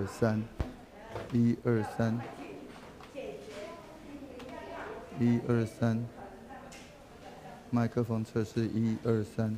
二三，一二三，一二三，麦克风测试，一二三。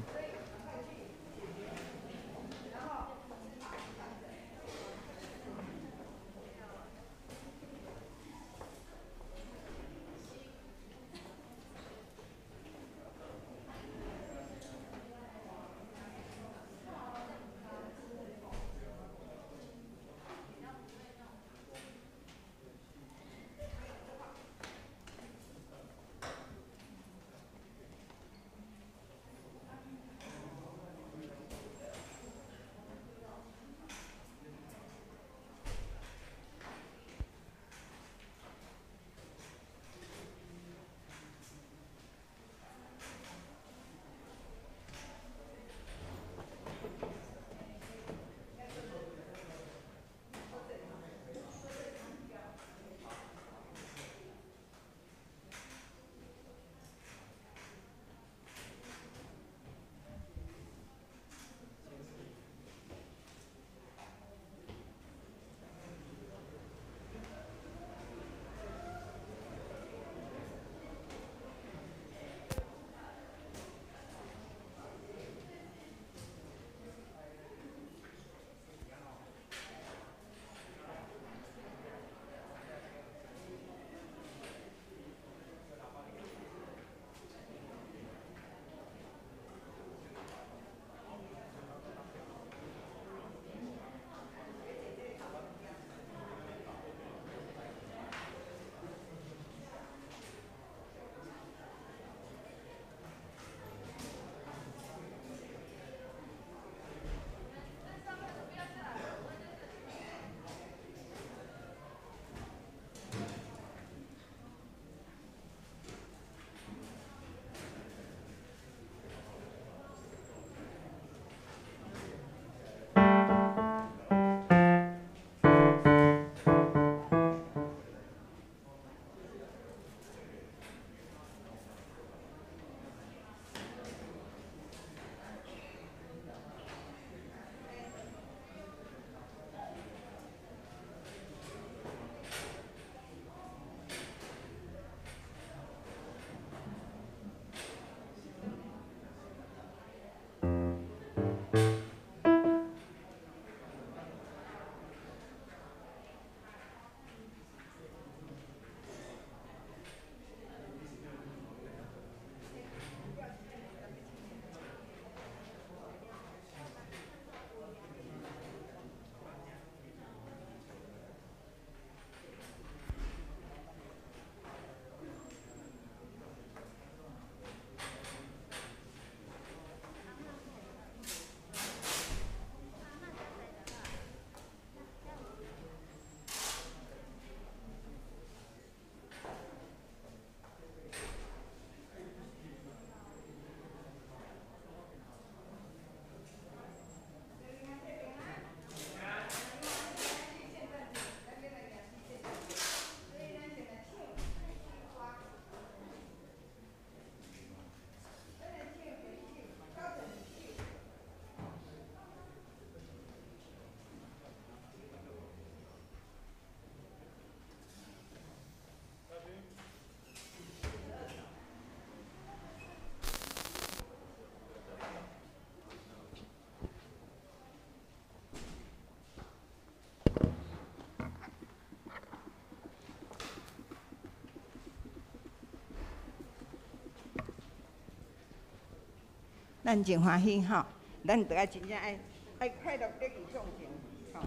咱真歡喜吼，咱著愛真正愛愛快樂得意頌情吼，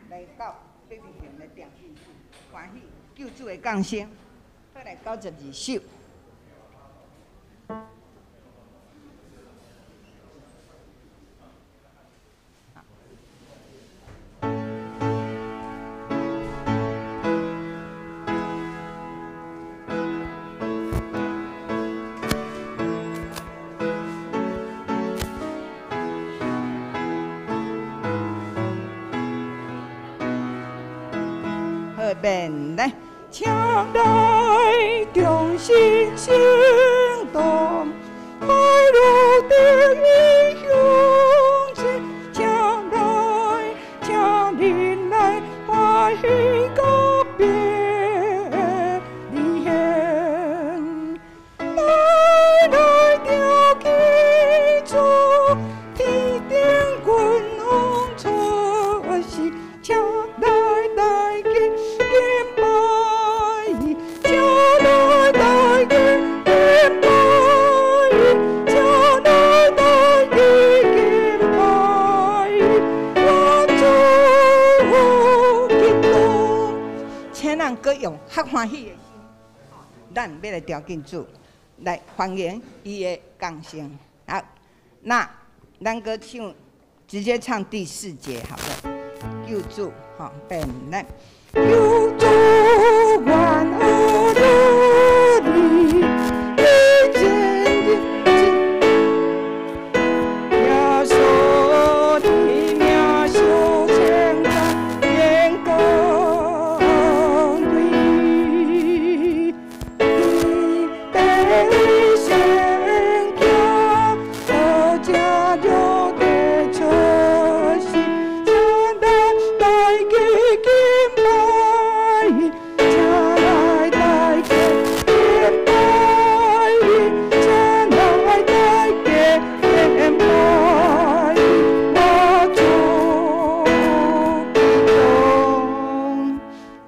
來到伯利恆來定歡喜救主的降生，好來92首。免來，請來同心行動，快樂得意向前，請來，請恁來用較歡喜的心，咱欲來朝覲主，來歡迎伊的降生。好，那咱閣唱，直接唱第四節好了。救主，吼，變來。救主，願學你，你真真耶穌的名受稱讚，天高貴，地聖潔，何者的出世，請來大家敬拜，請來大家敬拜，請來大家敬拜，我主基督。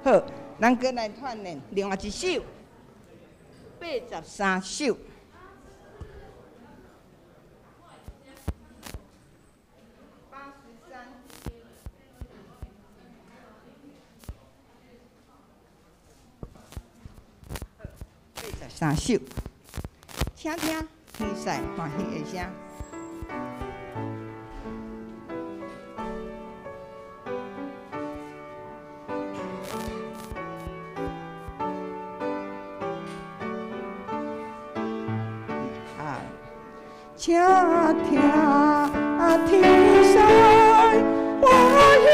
好，咱閣來串聯另外一首，83首。83。83首，請聽天使歡喜的聲。啊，請聽天使歡喜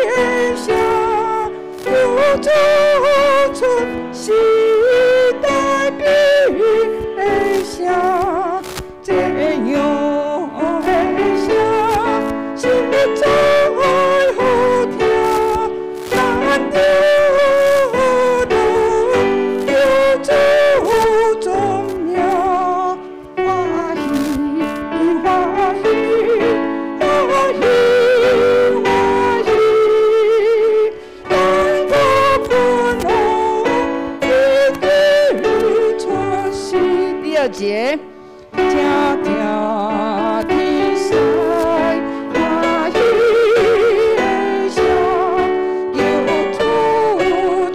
的聲，救主出世大悲的聲，這樣的聲實在好聽，咱得到救主尊名，歡喜歡喜歡喜歡喜，天國君王已經出世。第二節，請聽天使歡喜的聲，救主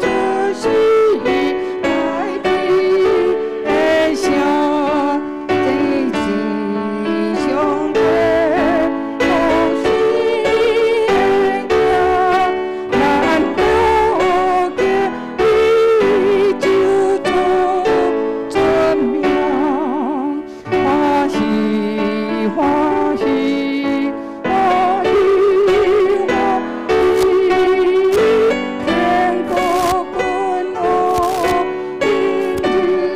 出世大悲的聲，這是上帝好生的囝，咱國家已就做尊名，歡喜歡喜歡喜歡喜，天國君王今日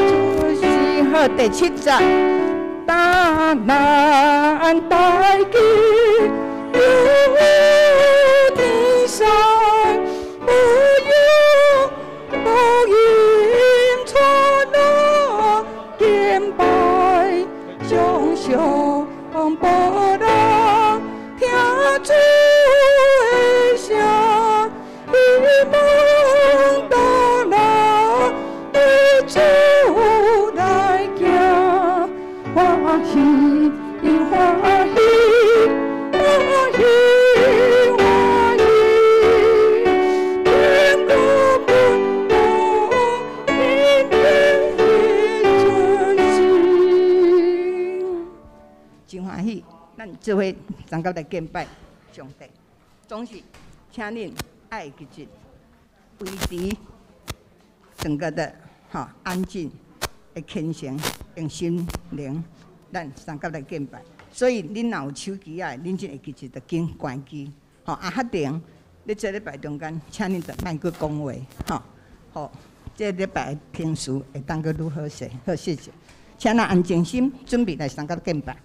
出世。好，第七節，大難大吉有天上，不有不应错那敬拜，常常无人聽主的聲，希望到來對主來行，歡喜歡喜歡喜歡喜，天國君王今日出世。真歡喜，咱做伙同佮來敬拜上帝。總是請恁愛記住維持整個的安靜的虔誠，用心靈，咱相佮來敬拜。所以恁若有手機仔，恁就會記住著緊關機。吼，啊，較停，咧這禮拜中間，請恁著莫閣講話，吼，好，這禮拜平時會當閣愈好勢，好，謝謝。請咱安靜心，準備來相佮敬拜。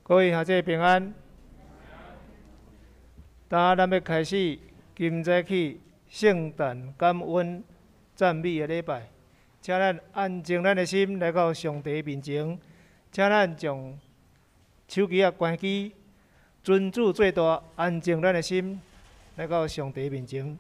各位兄弟平安。今咱欲开始今早起圣诞感恩赞美的礼拜，请咱安静咱的心来到上帝面前，请咱将手机仔关机，尊主最大，安静咱的心来到上帝面前。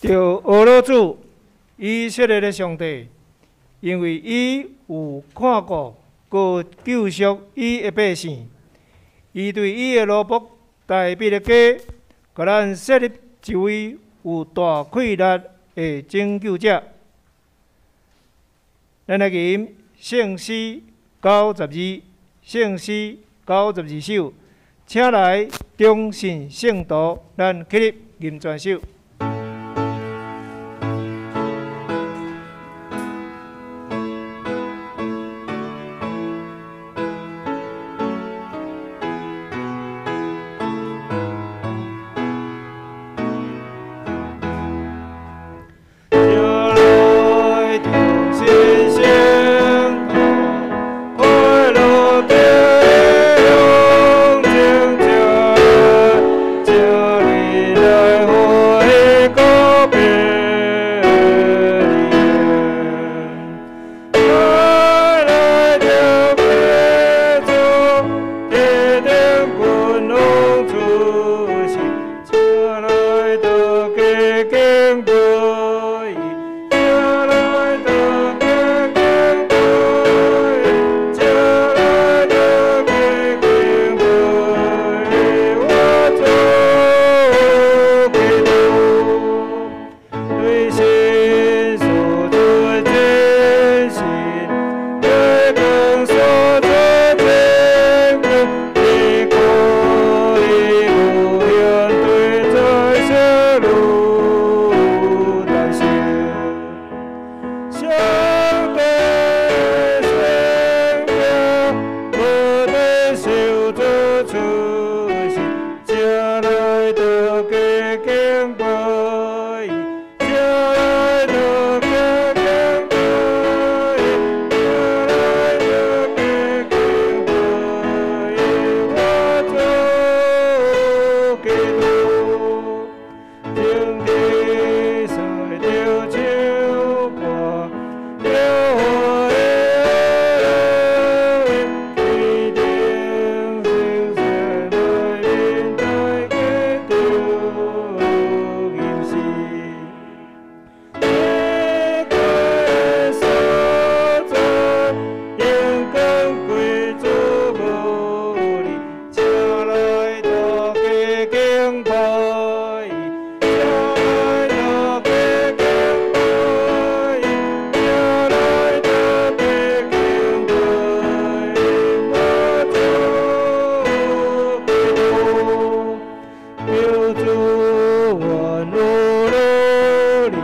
著阿罗主以色列的上帝，因为伊有看顾阁救赎伊的百姓，伊对伊的奴仆大卫的家，共咱设立一位有大气力的拯救者。咱来吟圣诗92，圣诗92首，请来忠信圣徒，咱起立吟全首。请你来回。請來大家敬拜，請來大家敬拜我主基督。天地賽著唱歌，耶和華的天頂聖聖來面大家著吟詩。這個所在，榮光歸主無離，請來大家敬拜，請來大家敬拜，請來大家敬拜我主基督。求主願有努力，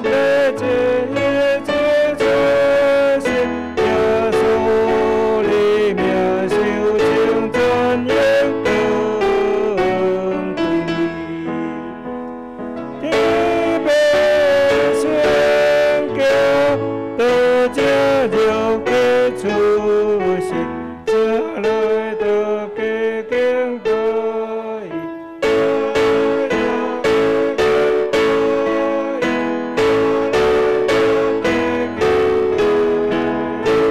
要這這這是耶穌的名，受稱讚榮光歸。天邊聖潔，道正肉體出世，請來大家敬拜。請來大家敬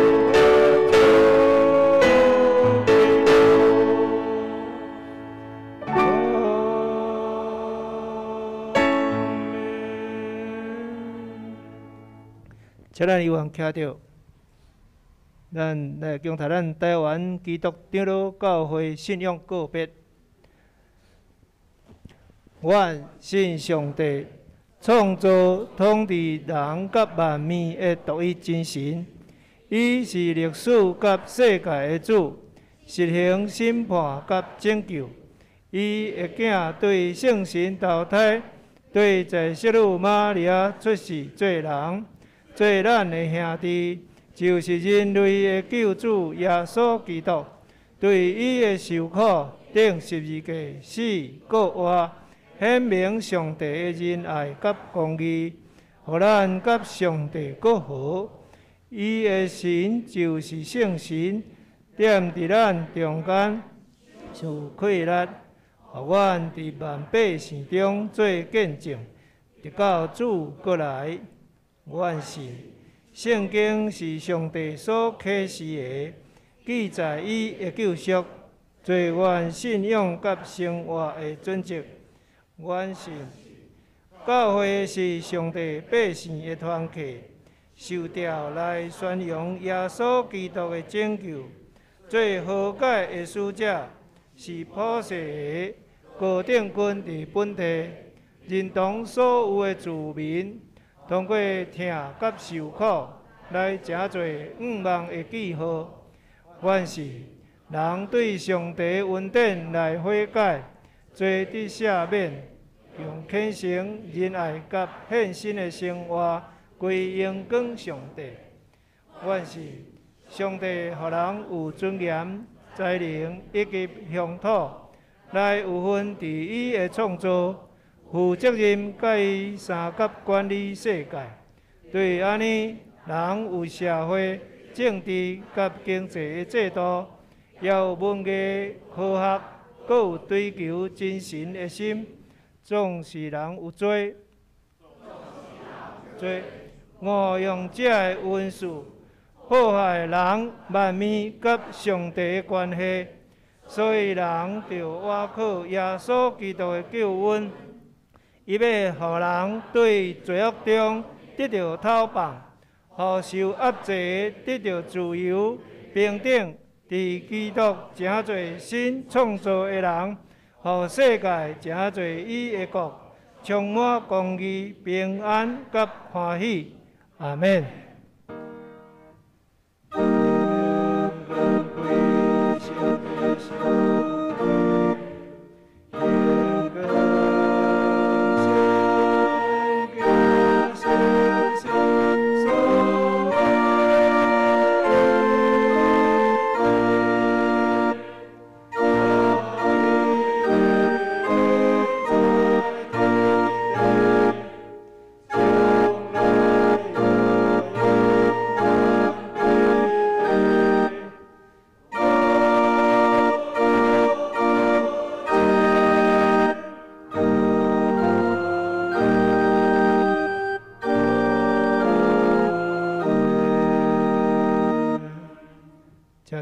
拜，我主基督。阿們。請咱有閒徛著，咱來恭讀咱台灣基督長老教會信仰告白。阮信上帝，創造統治人佮萬物的獨一真神，伊是歷史佮世界的主，實行審判佮拯救。伊的囝對聖神投胎，對在聖女瑪利亞出世做人，做咱的兄弟，就是人類的救主耶穌基督。對伊的受苦、釘十字架、死、復活，顯明上帝的仁愛佮公義，予咱佮上帝閣和。伊的神就是聖神，踮佇咱中間，賜氣力，予阮佇萬百姓中做見證，直到主閣來。阮信聖經是上帝所啟示的，記載伊的救贖，做阮信仰佮生活的準則。阮信教會是上帝百姓的團體，受召來宣揚耶穌基督的拯救，做和解的使者，是普世的高等軍佇本地，認同所有的子民，通過疼佮受苦來成做向望的記號。阮信人對上帝恩典來悔改，做得赦免，用虔誠、仁愛佮獻身的生活歸榮光上帝。阮信上帝予人有尊嚴、才能以及鄉土，來有份佇伊的創造，負責任佮伊相佮管理世界。對按呢，人有社會、政治佮經濟的制度，也有文藝、科學，閣有追求真神的心。總是人有罪，罪誤用這个恩賜，破壞人萬物佮上帝的關係，所以人著倚靠耶穌基督的救恩，伊欲予人對罪惡中得著透放，予受壓制的得著自由、平等，佇基督成做新創造的人，予世界成做伊的國，充滿公義、平安佮歡喜。阿們。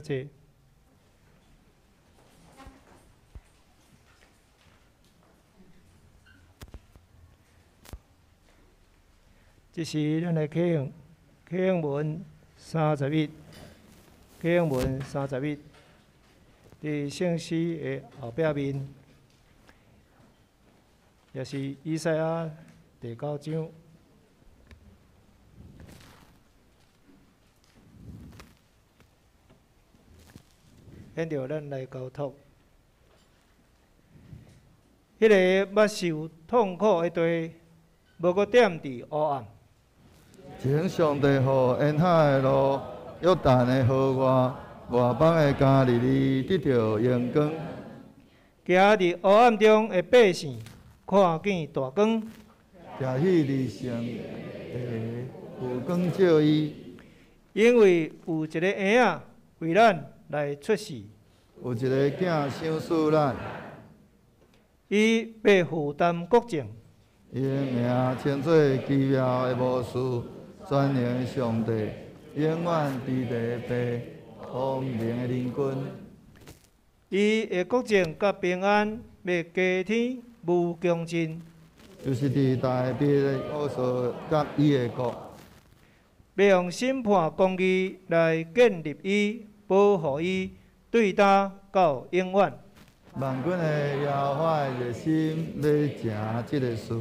請坐。這是咱的啟應，啟應文三十一，啟應文三十一，佇聖詩的後壁面，也是以賽亞第九章。現著咱來交託，彼个捌受痛苦的地，無閣踮佇黑暗。前上帝予沿海的路，約旦的河外，外邦的加利利得著榮光。行佇黑暗中的百姓，看見大光。徛彼離城的有光照伊。因為有一个嬰仔為咱來出世，有一个囝賞賜咱，伊欲負擔國政，伊的名稱做奇妙的巫師，全能的上帝，永遠佇地的父，光明的鄰君。伊的國政佮平安欲加添無窮盡，就是佇大衛的寶座佮伊的國，欲用審判公義來建立伊。保護伊，對今到永遠。萬軍的耶和華的熱心欲成這个事。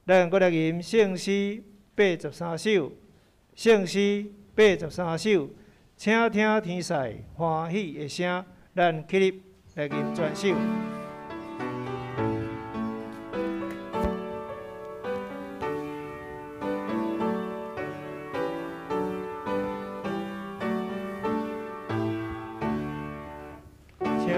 咱閣來吟聖詩83首，聖詩八十三首，請聽天使歡喜的聲，咱起立來吟全首。請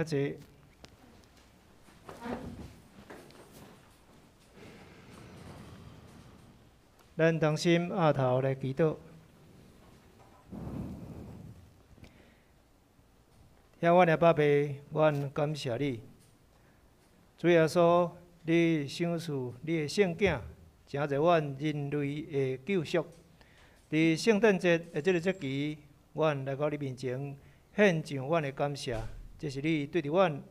請坐。咱同心徼頭來祈禱。疼阮的爸爸，阮感謝你。主耶穌，你賞賜你的聖囝，成就阮人類的救贖。佇聖誕節的這个節期，阮來到你面前獻上阮的感謝。這是你對著阮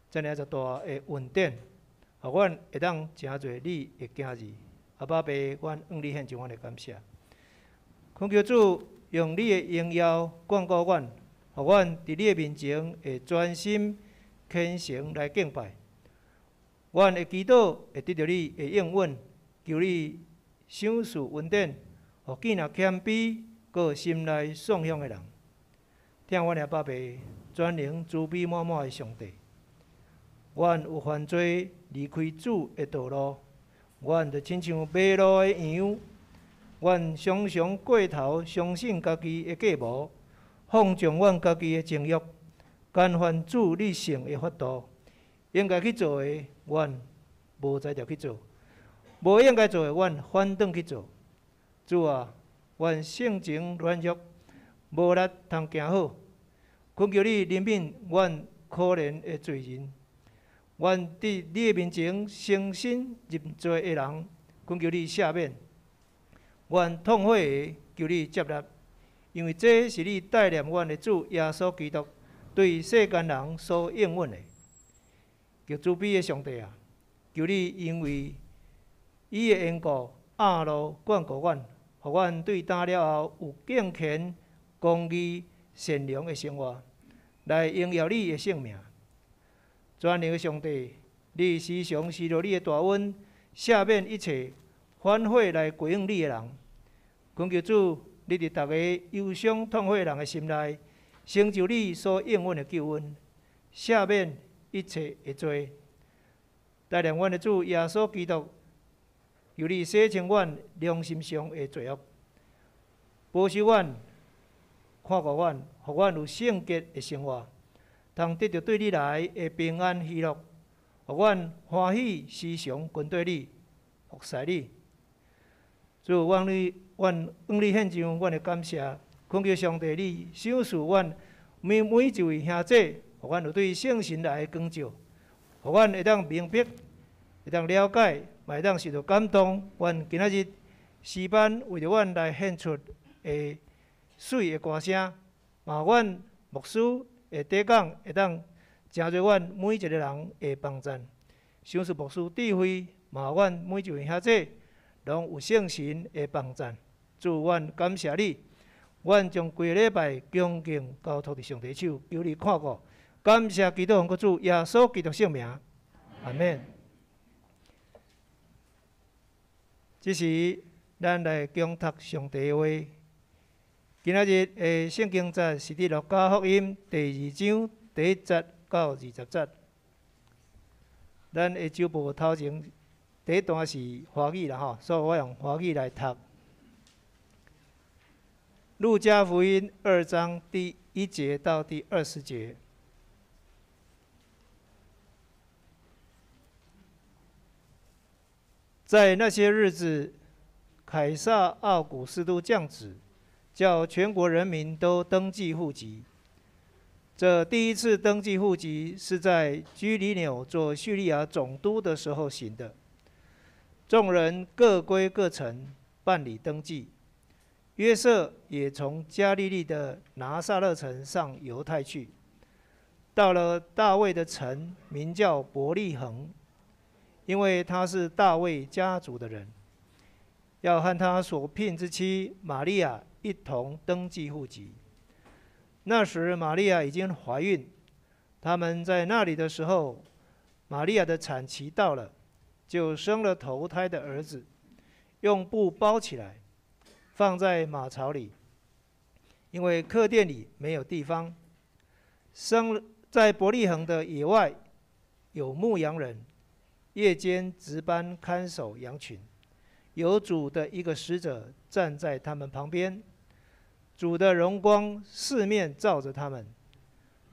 遮爾遮大的恩典，予阮會當成做你的囝兒。阿爸爸，阮向你獻上阮的感謝。懇求主用你的榮耀眷顧阮，予阮佇你的面前會專心虔誠來敬拜。阮的祈禱會得著你的應允，求你賞賜恩典，予見若謙卑、閣心內喪向的人。疼阮的阿爸爸，全能慈悲滿滿的上帝，阮有犯罪離開主的道路，阮就親像迷路的羊，阮常常過頭相信家己的計謀，放縱阮家己的情欲，干犯主你聖的法度。應該去做的，阮無才調去做；無應該做的，阮反轉去做。主啊，阮性情軟弱，無力通行好。懇求你憐憫阮可憐的罪人。阮佇你的面前誠心認罪的人，懇求你赦免。阮痛悔的，求你接納，因為這是你帶領阮的主耶穌基督對世間人所應允的。求慈悲的上帝啊，求你因為伊的緣故，壓路眷顧阮，予阮對今了後有敬虔、公義、善良的生活，來榮耀你的聖名。全能的上帝，你時常施著你的大恩，赦免一切反悔來歸向你的人。懇求主，你佇逐个憂傷痛悔人的心內，成就你所應允的救恩，赦免一切的罪。帶領阮的主耶穌基督，求你洗清阮良心上的罪惡，保守阮，看顧阮，予阮有聖潔的生活，通得著對你來的平安喜樂，予阮歡喜時常跟綴你，服侍你。主，阮向你獻上阮的感謝，懇求上帝你賞賜阮每一位兄弟，予阮有對聖神來的光照，予阮會當明白，會當了解，嘛會當受著感動。阮今仔日詩班為著阮來獻出的媠的歌聲，嘛阮牧師的短講會當成做阮每一个人的幫贊。賞賜牧師智慧，嘛阮每一位兄弟攏有聖神的幫贊。主，阮感謝你，阮將規个禮拜恭敬交託佇上帝手，求你看顧。感謝基督奉主耶穌基督聖名，阿們。這時，咱來恭讀上帝的話。今仔日的聖經節是佇路加福音第二章第一節到20節。咱的周報頭前第一段是華語啦吼，所以我用華語來讀。路加福音2章第1節到第20節。在那些日子，凱撒奧古斯都降旨，叫全國人民都登記戶籍。這第一次登記戶籍是在居里紐做敘利亞總督的時候行的。眾人各歸各城辦理登記。約瑟也從加利利的拿撒勒城上猶太去，到了大衛的城，名叫伯利恆，因為他是大衛家族的人，要和他所聘之妻瑪利亞一同登記戶籍。那時瑪利亞已經懷孕，他們在那裡的時候，瑪利亞的產期到了，就生了頭胎的兒子，用布包起來，放在馬槽裡，因為客店裡沒有地方。生在伯利恆的野外，有牧羊人，夜間值班看守羊群。有主的一個使者站在他們旁邊，主的榮光四面照著他們，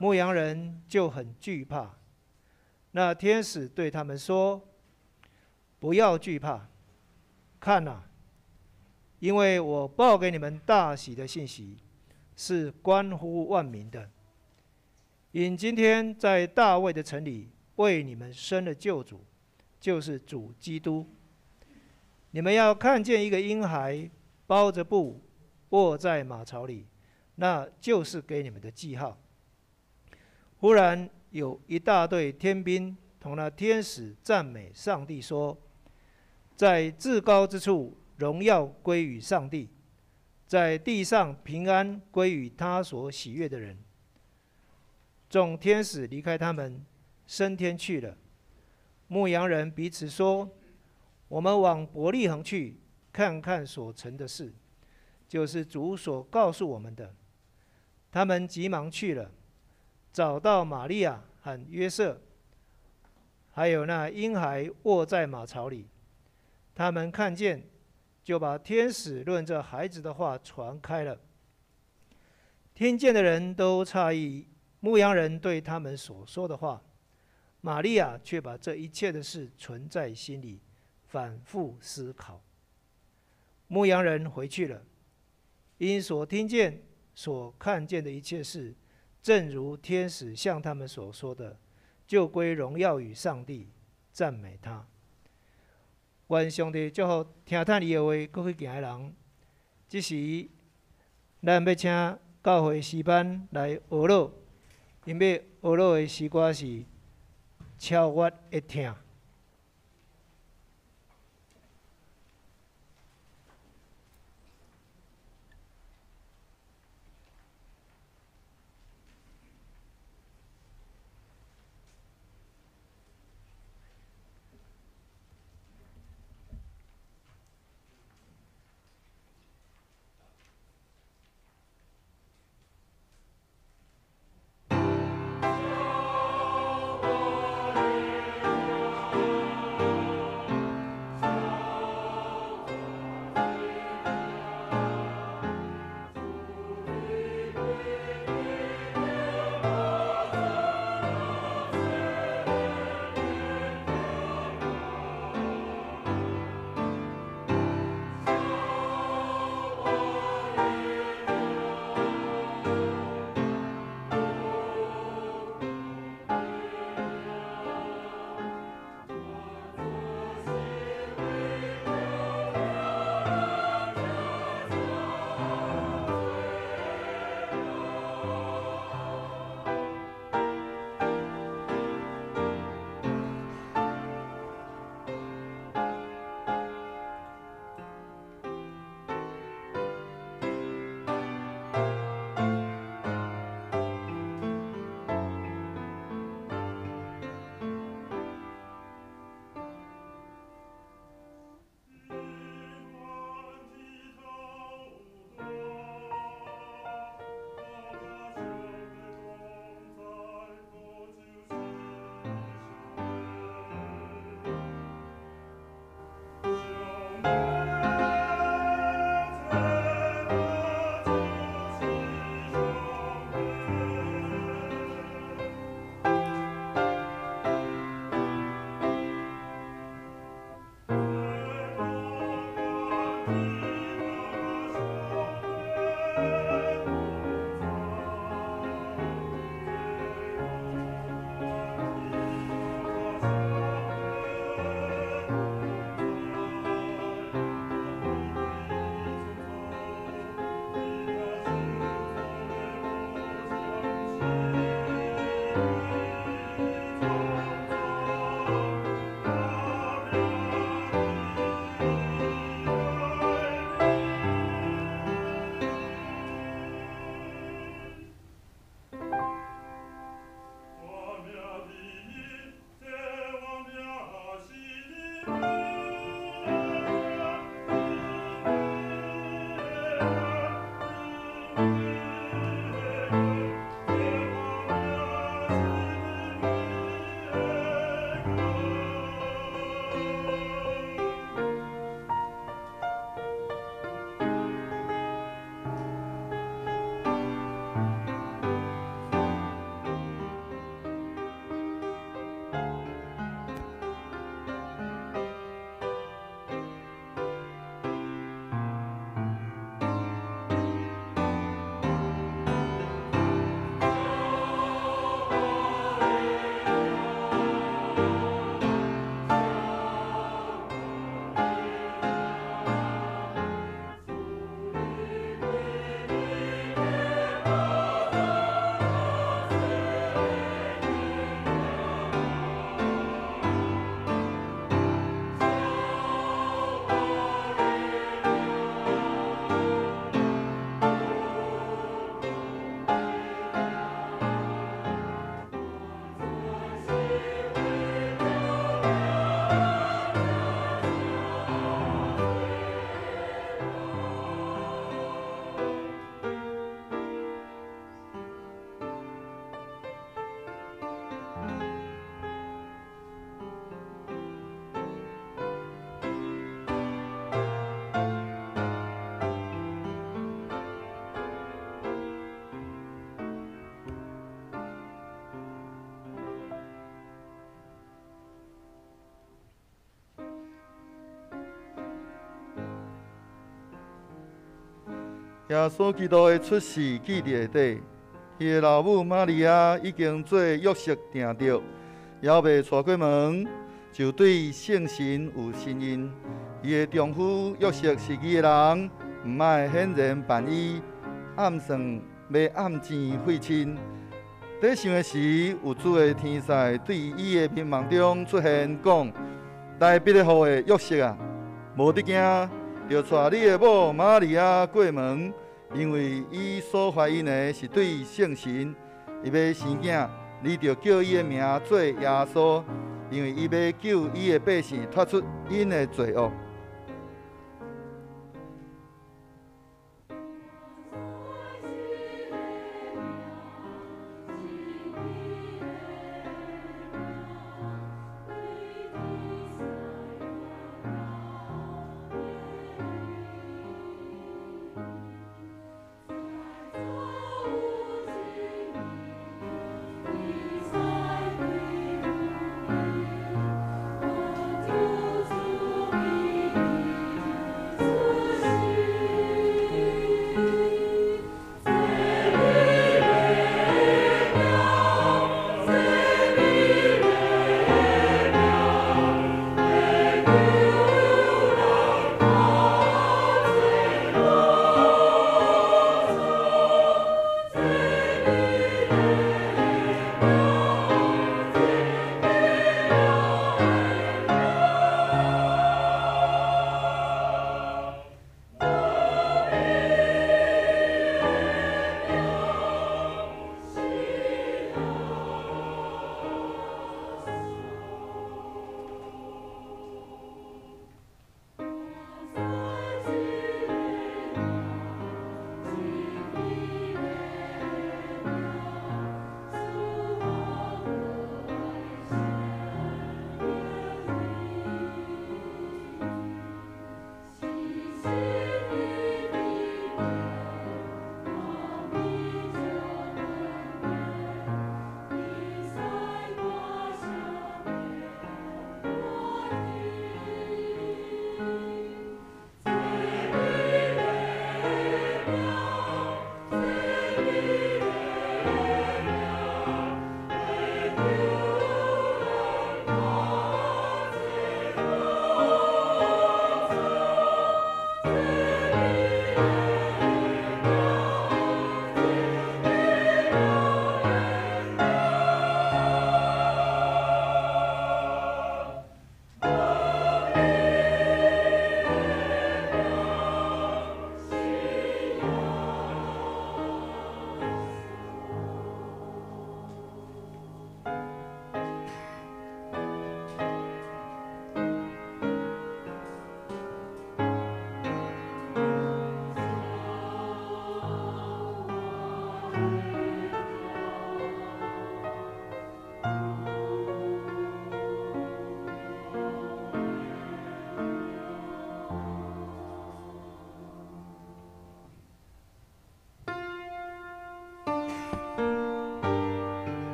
牧羊人就很惧怕。那天使对他们说：“不要惧怕，看哪，因为我报给你们大喜的信息，是关乎万民的。因今天在大卫的城里为你们生了救主，就是主基督。你们要看见一个婴孩包着布卧在马槽里，那就是给你们的记号。”忽然有一大队天兵同那天使赞美上帝，说：“在至高之处荣耀归于上帝，在地上平安归于他所喜悦的人。”众天使离开他们，升天去了。牧羊人彼此说：“我们往伯利恒去，看看所成的事，就是主所告诉我们的。”他们急忙去了，找到玛利亚和约瑟，还有那婴孩卧在马槽里。他们看见，就把天使论这孩子的话传开了。听见的人都诧异牧羊人对他们所说的话，玛利亚却把这一切的事存在心里，反复思考。牧羊人回去了，因所听见、所看见的一切事，正如天使向他们所说的，就归荣耀与上帝，赞美他。愿上帝祝福听探伊的话，阁去行的人。这时，咱欲请教会诗班来学乐，𪜶欲学乐的诗歌是《超越的疼》。超越耶稣基督的出世记伫内底，伊的老母玛利亚已经做约瑟定著，犹未娶过门，就对圣神有身孕。伊的丈夫约瑟是义的人，毋爱显然办伊，暗算欲暗钱废亲。伫想的时，有主的天使对伊的眠梦中出现，讲：来伯利户的约瑟啊，无得惊，著娶你的某玛利亚过门，因为伊所怀孕的是对圣神，伊欲生囝，你著叫伊的名做耶稣，因为伊欲救伊的百姓脫出𪜶的罪恶。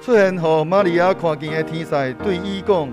出现予玛利亚看见的天使对伊讲：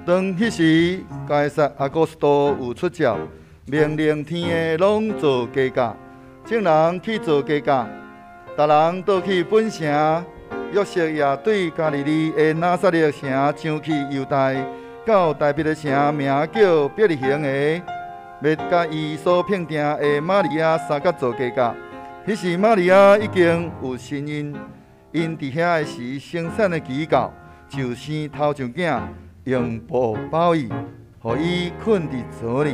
當彼時，該撒阿古斯都有出詔，命令天下攏做家教，眾人去做家教，逐人倒去本城。約瑟也對加利利的拿撒勒城上去猶大，到大衛的城，名叫伯利恆的，欲共伊所聘定的瑪利亞相佮做家教。彼時瑪利亞已經有身孕，𪜶佇遐的時，生產的期到，就生頭一囝，用布包伊，予伊睏佇槽裡。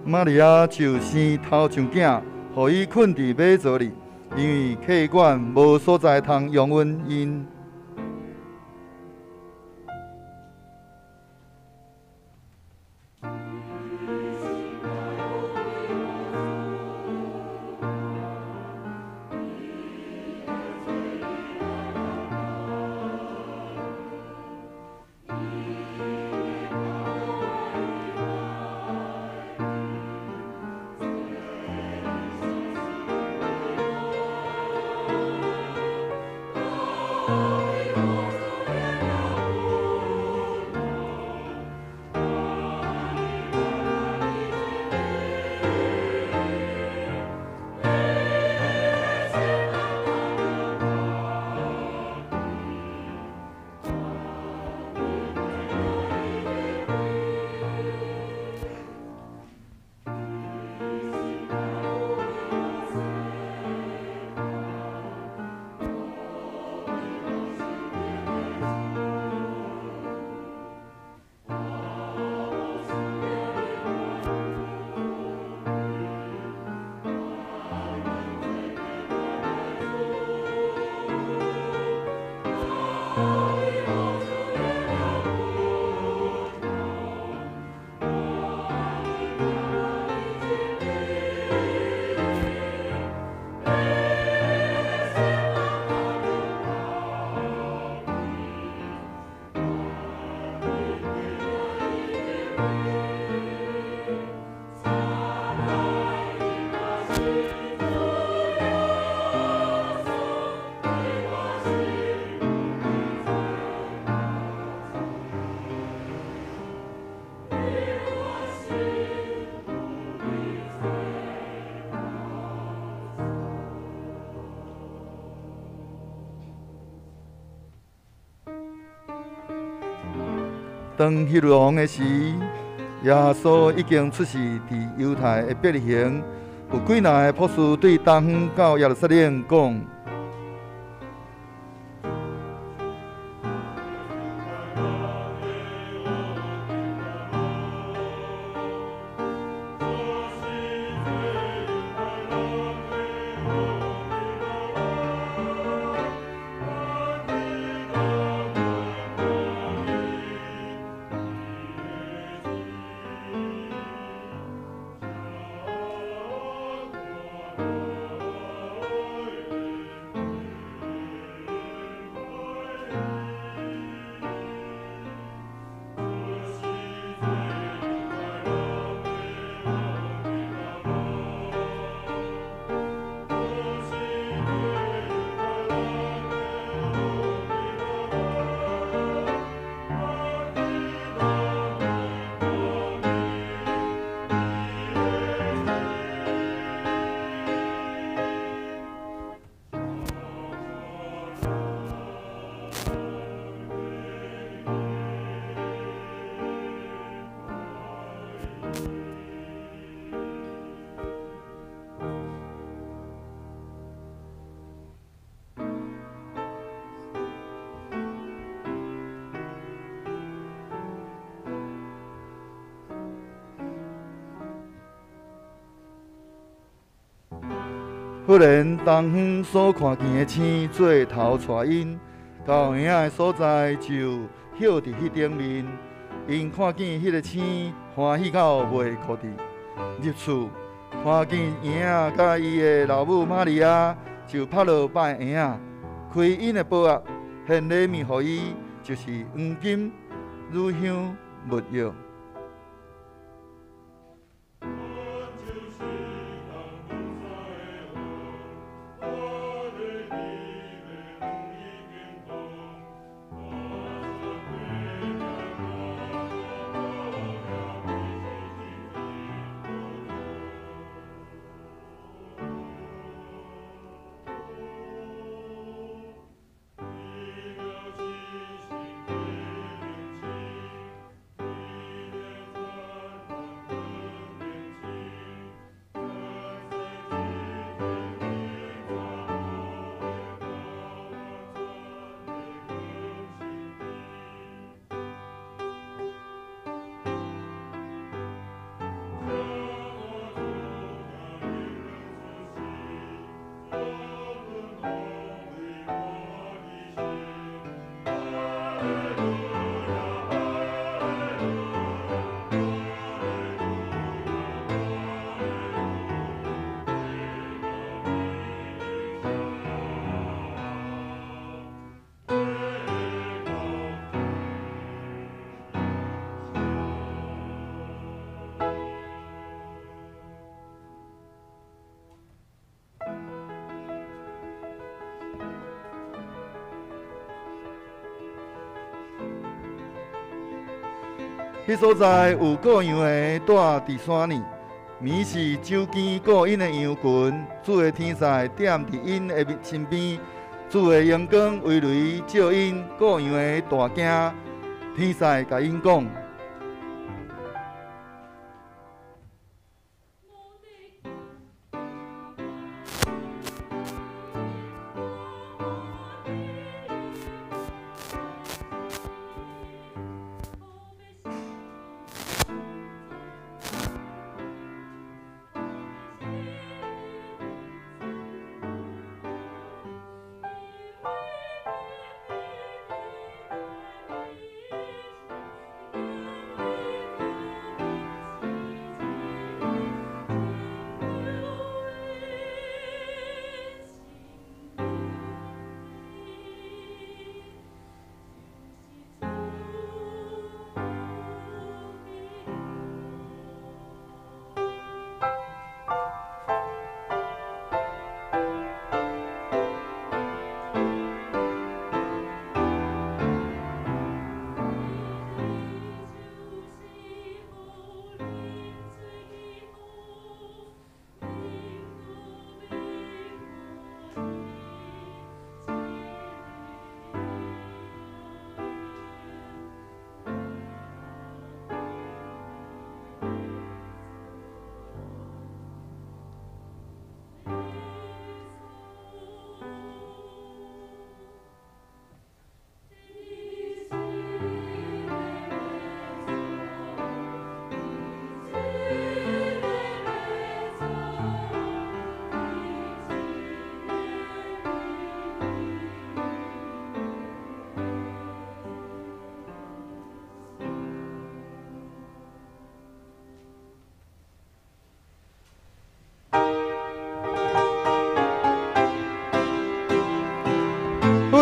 瑪利亞就生頭上囝，予伊睏佇馬槽裡，因為客館無所在通容忍𪜶。當希律王的時，耶穌已經出世佇猶太的伯利恆，有幾若个博士對東方到耶路撒冷講。忽然，東方所看見的星做頭帶𪜶到嬰仔的所在，就歇佇彼頂面。𪜶看見彼个星，歡喜到袂顧佇。入厝看見嬰仔佮伊的老母瑪利亞，就拍落拜嬰仔，開𪜶的寶盒，獻禮物予伊，就是黃金、乳香、沒藥。彼所在有顧羊的住佇山裡，暝時守更顧𪜶的羊群，主的天使踮佇𪜶的身邊，主的榮光威雷照𪜶，顧羊的大驚，天使共𪜶講。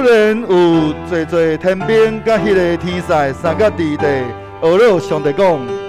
然有濟濟天兵佮彼个天使三甲佇地呵咾上帝講。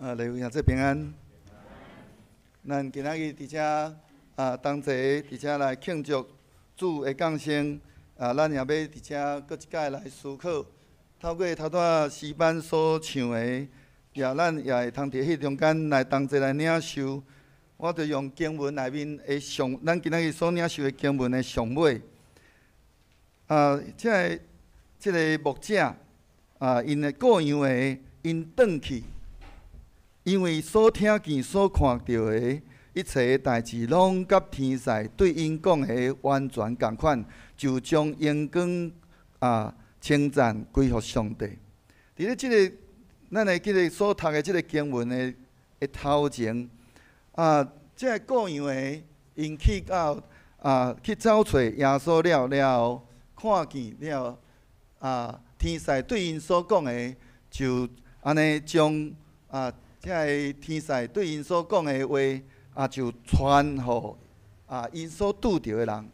啊，礼位兄姊平安。咱今仔日佇遮啊，同齊佇遮來慶祝主的降生。啊，咱也欲佇遮閣一擺來思考，透過頭拄仔詩班所唱的，也咱也會通佇彼中間來同齊來領受。我就用經文內面的上，咱今仔日所領受的經文的上尾。啊，這個牧者啊，𪜶的羔羊的，𪜶轉去。因為所聽見、所看著的一切代誌，攏佮天使對𪜶講的完全仝款，就將榮光啊稱讚歸予上帝。佇咧這個，咱會記得所讀的這個經文的頭前啊，這個羔羊的𪜶去到啊去走揣耶穌了了後，看見了啊，天使對𪜶所講的，就按呢將啊。這个天使對𪜶所講的話，啊，就傳予啊𪜶所拄著的人。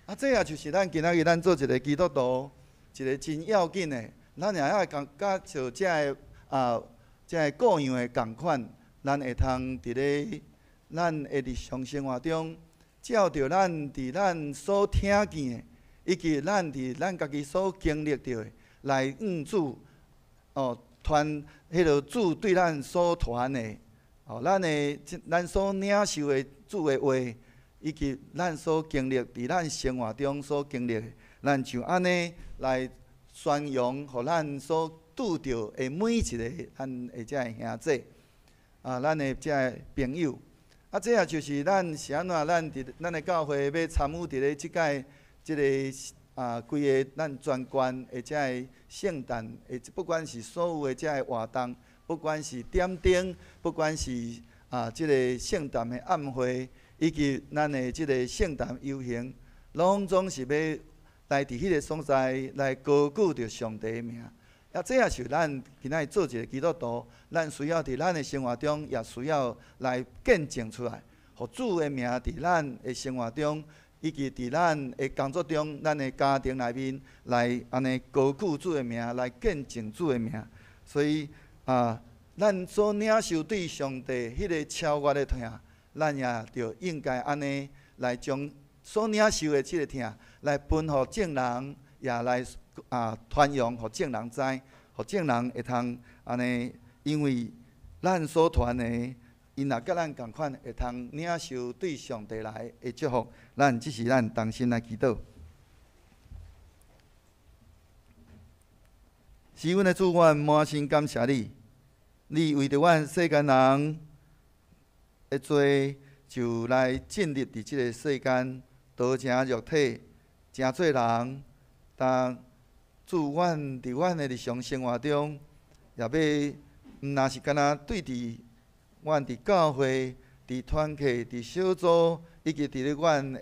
啊，這也就是咱今仔日咱做一个基督徒，一个真要緊的。咱也愛共佮像這个啊，這个羔羊的仝款，咱會通佇咧咱的日常生活中，照著咱佇咱所聽見的，以及咱佇咱家己所經歷著的，來向主哦。傳彼个主對咱所傳的，哦，咱的咱所領受的主的話，以及咱所經歷佇咱生活中所經歷的，咱就按呢來宣揚，予咱所拄著的每一个咱的這个兄弟，啊，咱的這个朋友，啊，這也就是咱是按怎，咱佇咱的教會欲參與佇咧這擺這個。啊，規个咱全縣的這个聖誕，不管是所有的這个活動，不管是點燈，不管是啊這個聖誕的暗會，以及咱的這個聖誕遊行，攏總是欲來佇彼个所在來高舉著上帝的名。啊，這也是咱今仔日做一个基督徒，咱需要佇咱的生活中，也需要來見證出來，予主的名佇咱的生活中。以及佇咱的工作中，咱的家庭內面來按呢高舉主的名，來見證主的名。所以啊，咱所領受對上帝彼个超越的疼，咱也著應該按呢來將所領受的這个疼來分予眾人，也來啊傳揚予眾人知，予眾人會通按呢，因為咱所傳的。𪜶若佮咱仝款，會通領受對上帝來的祝福。咱這時咱同心來祈禱。是阮的主，阮滿心感謝你。你為著阮世間人的罪，就來進入佇這个世間，道成肉體，成做人。但主，阮佇阮的日常生活中，也欲毋若是干焦對佇阮佇教會、佇團契、佇小組，以及佇咧阮的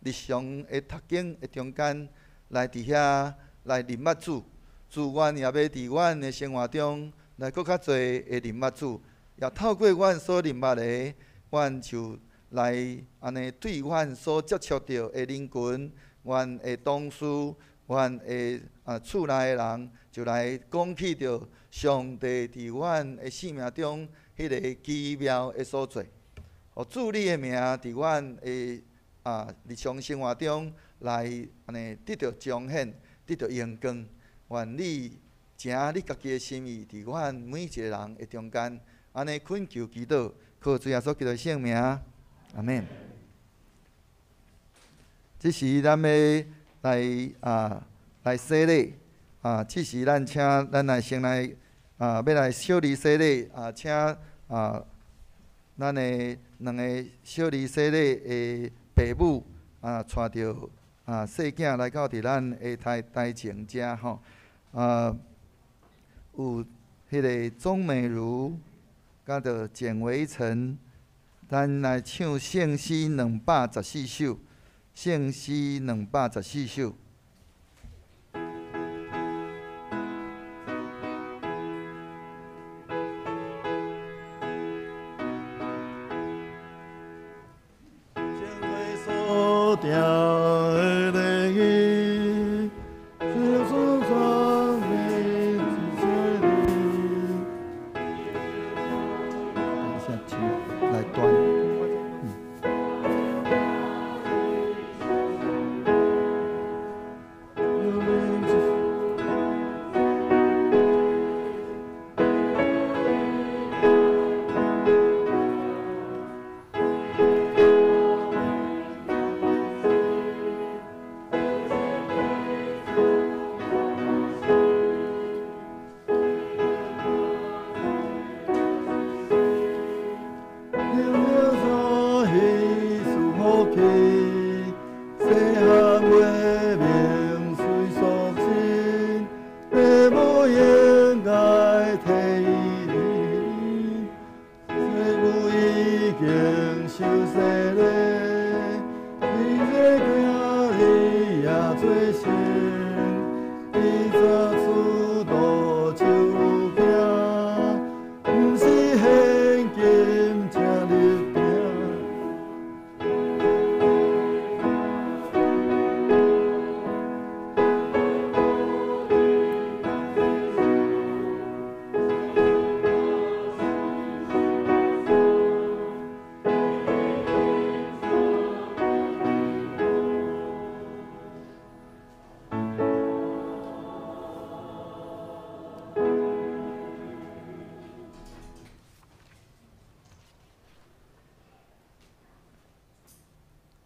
日常的讀經的中間，來佇遐來認捌主。主，阮也欲佇阮的生活中來閣較濟的認捌主，也透過阮所認捌的，阮就來按呢對阮所接觸著的人群、阮的同事、阮的啊厝內的人，就來講起著上帝佇阮的生命中彼个奇妙的所做，予主你的名佇阮的啊日常生活中來按呢得著彰顯，得著榮光。願你成你家己的心意，佇阮每一个人的中間，按呢懇求祈禱，靠主耶穌基督的聖名，阿們。這時咱欲來啊來洗禮啊，這時咱請咱來先來啊，欲來小兒洗禮啊，請啊咱的兩个小兒洗禮的爸母啊，帶著啊細囝來到佇咱的台台前遮吼啊，有彼个鍾美如，佮著簡維成，咱來唱聖詩214首，聖詩214首。做神，伊早出路就行，毋是现金正入定。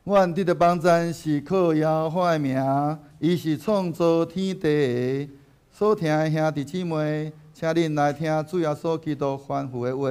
阮得著帮赞是靠耶和华的名，伊是创造天地的。所听的兄弟姊妹，请恁来听主耶稣基督吩咐的话。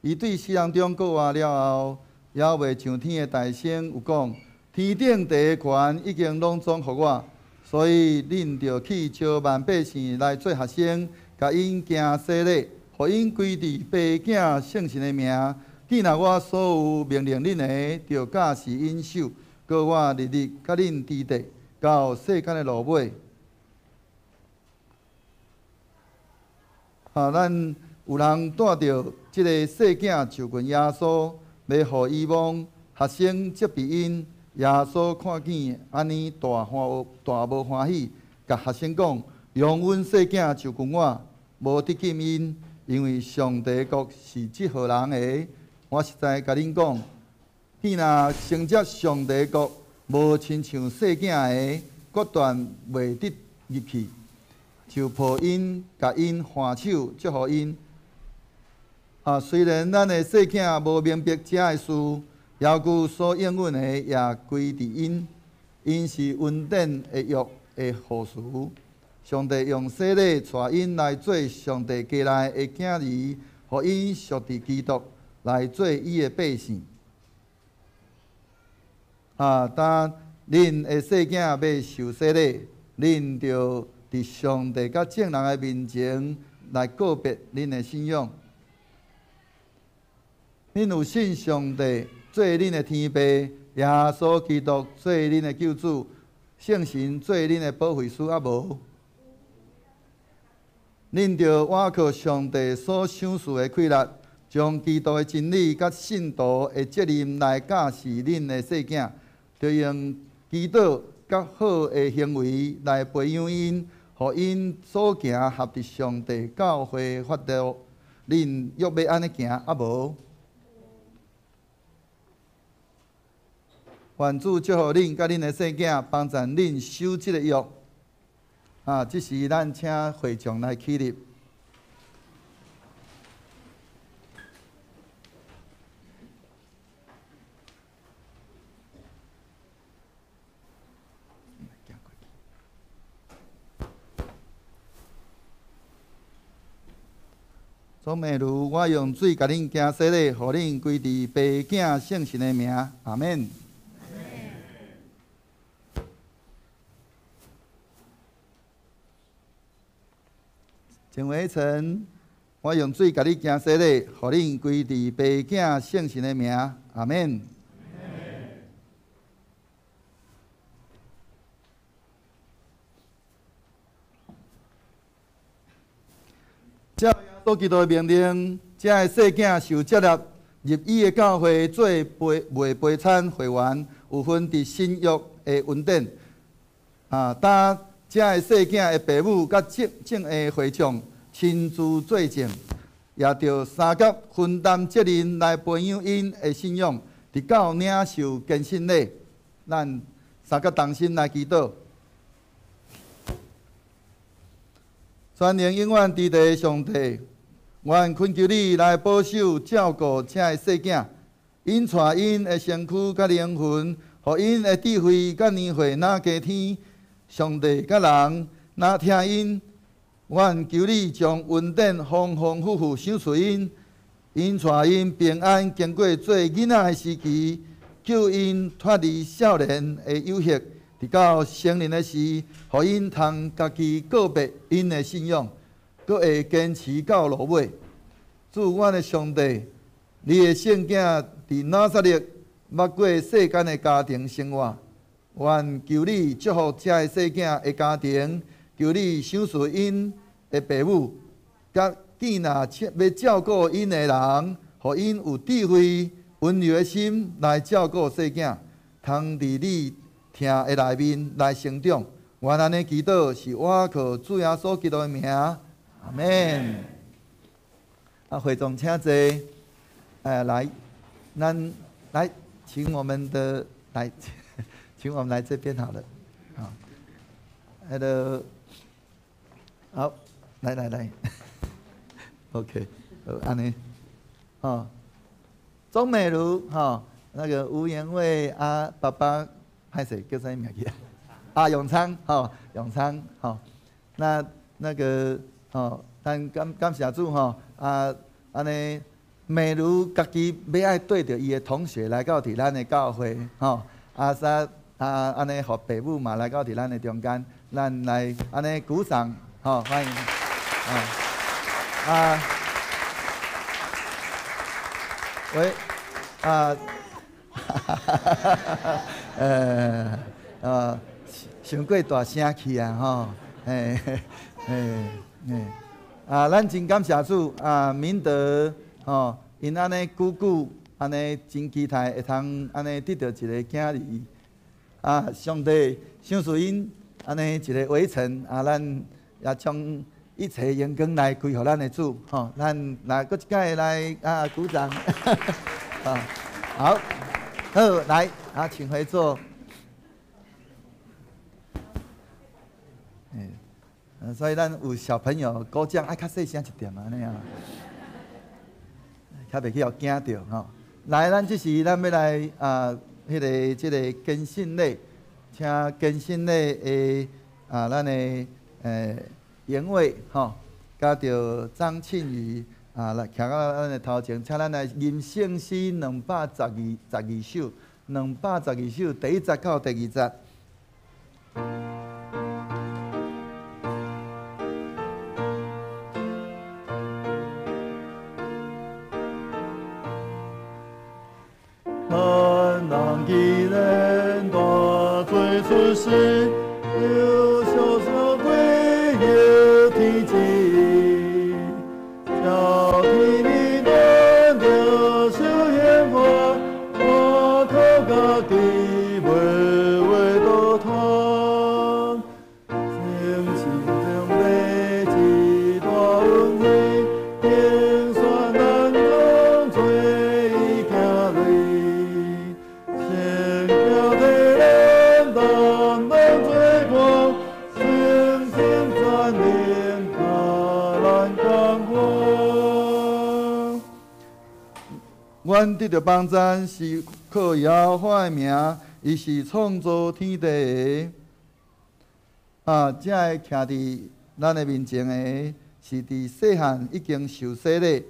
伊对死人中复活了后，犹未上天的大声有讲：天顶地的权已经拢总予我，所以恁著去招万百姓来做学生，共𪜶行洗礼，予𪜶归伫父子圣神的名。既若我所有命令恁的，著教示𪜶守。阁我日日佮恁伫咧，到世间的落尾。啊，咱有人带著这个细囝就近耶稣，欲予伊摸，学生责备𪜶。耶稣看见按呢大欢大无欢喜，共学生讲：容阮细囝就近我，无得禁𪜶，因为上帝国是这号人的。我实在共恁讲，彼若承接上帝国，无亲像细囝的，决断袂得入去。就抱𪜶，共𪜶挽手，祝福𪜶。啊，虽然咱的细囝无明白遮的事，犹阁所应允的也归伫𪜶。𪜶是恩典的约的护持。上帝用洗礼带𪜶来做上帝家内的囝儿，予𪜶属伫基督，来做伊的百姓。啊，当恁的细囝欲受洗礼，恁著伫上帝佮众人的面前来告别恁的信仰。恁有信上帝做恁的天父，耶稣基督做恁的救主，圣神做恁的保惠师，犹无？恁著倚靠上帝所赏赐的气力，将基督的真理佮信徒的责任来教示恁的细囝，著用祈祷佮好的行为来培养𪜶，予𪜶所行合伫上帝教会法度。恁欲欲按呢行，犹无？愿主祝福恁佮恁的细囝，帮助恁守这个约。啊，这时咱请会众来起立。总美如，我用水共恁行洗礼，予恁归伫父子圣神的名，阿们。陈伟成，我用水共你行洗礼，予恁归伫父子圣神的名，阿们。照耶稣基督的命令，遮的细囝受接纳入伊的教会做袂陪餐会员，有份伫新约的恩典。啊，当遮的细囝的爸母佮正正的会长亲自做证，也著相佮分担责任来培养𪜶的信仰，直到领受坚信礼。咱相佮同心来祈祷。全能永远伫地的上帝，阮恳求你来保守照顾遮的细囝，𪜶带𪜶的身躯佮灵魂，予𪜶的智慧佮年岁若加添。上帝佮人若听𪜶，阮求你将恩典丰丰富富赏赐𪜶，𪜶带𪜶平安经过做囡仔的时期，救𪜶脱离少年的诱惑。直到成年的时，予𪜶通家己告别𪜶的信仰，阁会坚持到落尾。主，阮的上帝，你的圣囝伫拿撒勒捌过世间的家庭生活，願求你祝福這个細囝的家庭，求你賞賜𪜶的爸母，佮囝若欲照顧𪜶的人，予𪜶有智慧、溫柔的心來照顧細囝，通佇你疼的內面來成長。願按呢祈禱是倚靠主耶穌基督的名，阿們。啊，會眾請坐。來，咱來請我們的來，請我們來這邊好了。好，那個，好，來來來，OK，好，按呢，哦，鍾美如，哈，那個吳延偉啊，爸爸，歹勢叫啥名字？啊，永昌，吼，永昌，吼，那個，吼，咱感謝主，吼，啊，按呢，美如家己欲愛綴著伊的同學來到佇咱的教會，吼，啊啥啊按呢，予爸母嘛來到佇咱的中間，咱來按呢鼓掌，吼，歡迎，啊，喂，啊，傷過大聲去啊，吼，嘿，嘿，嘿，啊，咱真感謝主啊，明德，吼，𪜶按呢久久，按呢真期待會通按呢得著一个囝兒，啊，上帝賞賜𪜶按呢一个圍城，啊，咱也將一切榮光來歸予咱的主，吼，咱來閣一擺來啊鼓掌，啊，好，好，來，啊，請回座。所以咱有小朋友鼓掌愛較細聲一點按呢啊。較袂去予驚著吼。來，咱這時咱欲來啊，彼个這个堅信禮，請堅信禮的啊，咱的營偉吼，佮著張慶宇啊，來徛到咱的頭前，請咱來吟聖詩212首，212首第一節到第二節。咱人既然大罪出世，又小小歸入天際，叫天理難得受顯化，我靠家己袂話倒通，聖心中欲一大恩惠，天算咱講做伊囝類。聖教體咱擔當罪過，誠心全靈予咱同活。阮得著幫贊是靠耶和華的名，伊是創造天地的。啊，這个徛佇咱的面前的，是佇細漢已經受洗禮，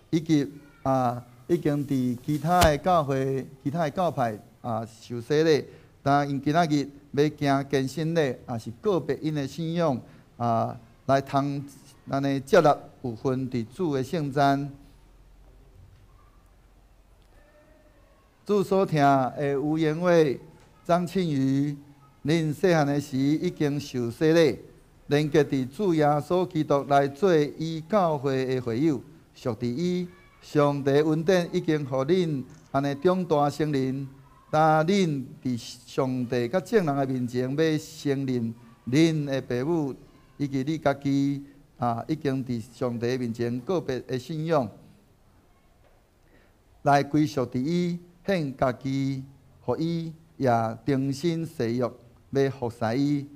以及啊已經佇其他的教會、其他的教派啊受洗禮，但𪜶今仔日欲行堅信禮，也是告別𪜶的信仰啊，來通按呢接納有份佇主的聖餐。主所疼的吳延偉、張慶宇，恁細漢的時已經受洗禮，連結佇主耶穌基督來做伊教會的會友，屬佇伊。上帝恩典已經予恁按呢長大成人，但恁佇上帝佮眾人的面前，欲承認恁的爸母以及你家己啊，已經佇上帝面前告別的信仰，來歸屬佇伊，獻家己予伊，也重新誓約欲服侍伊。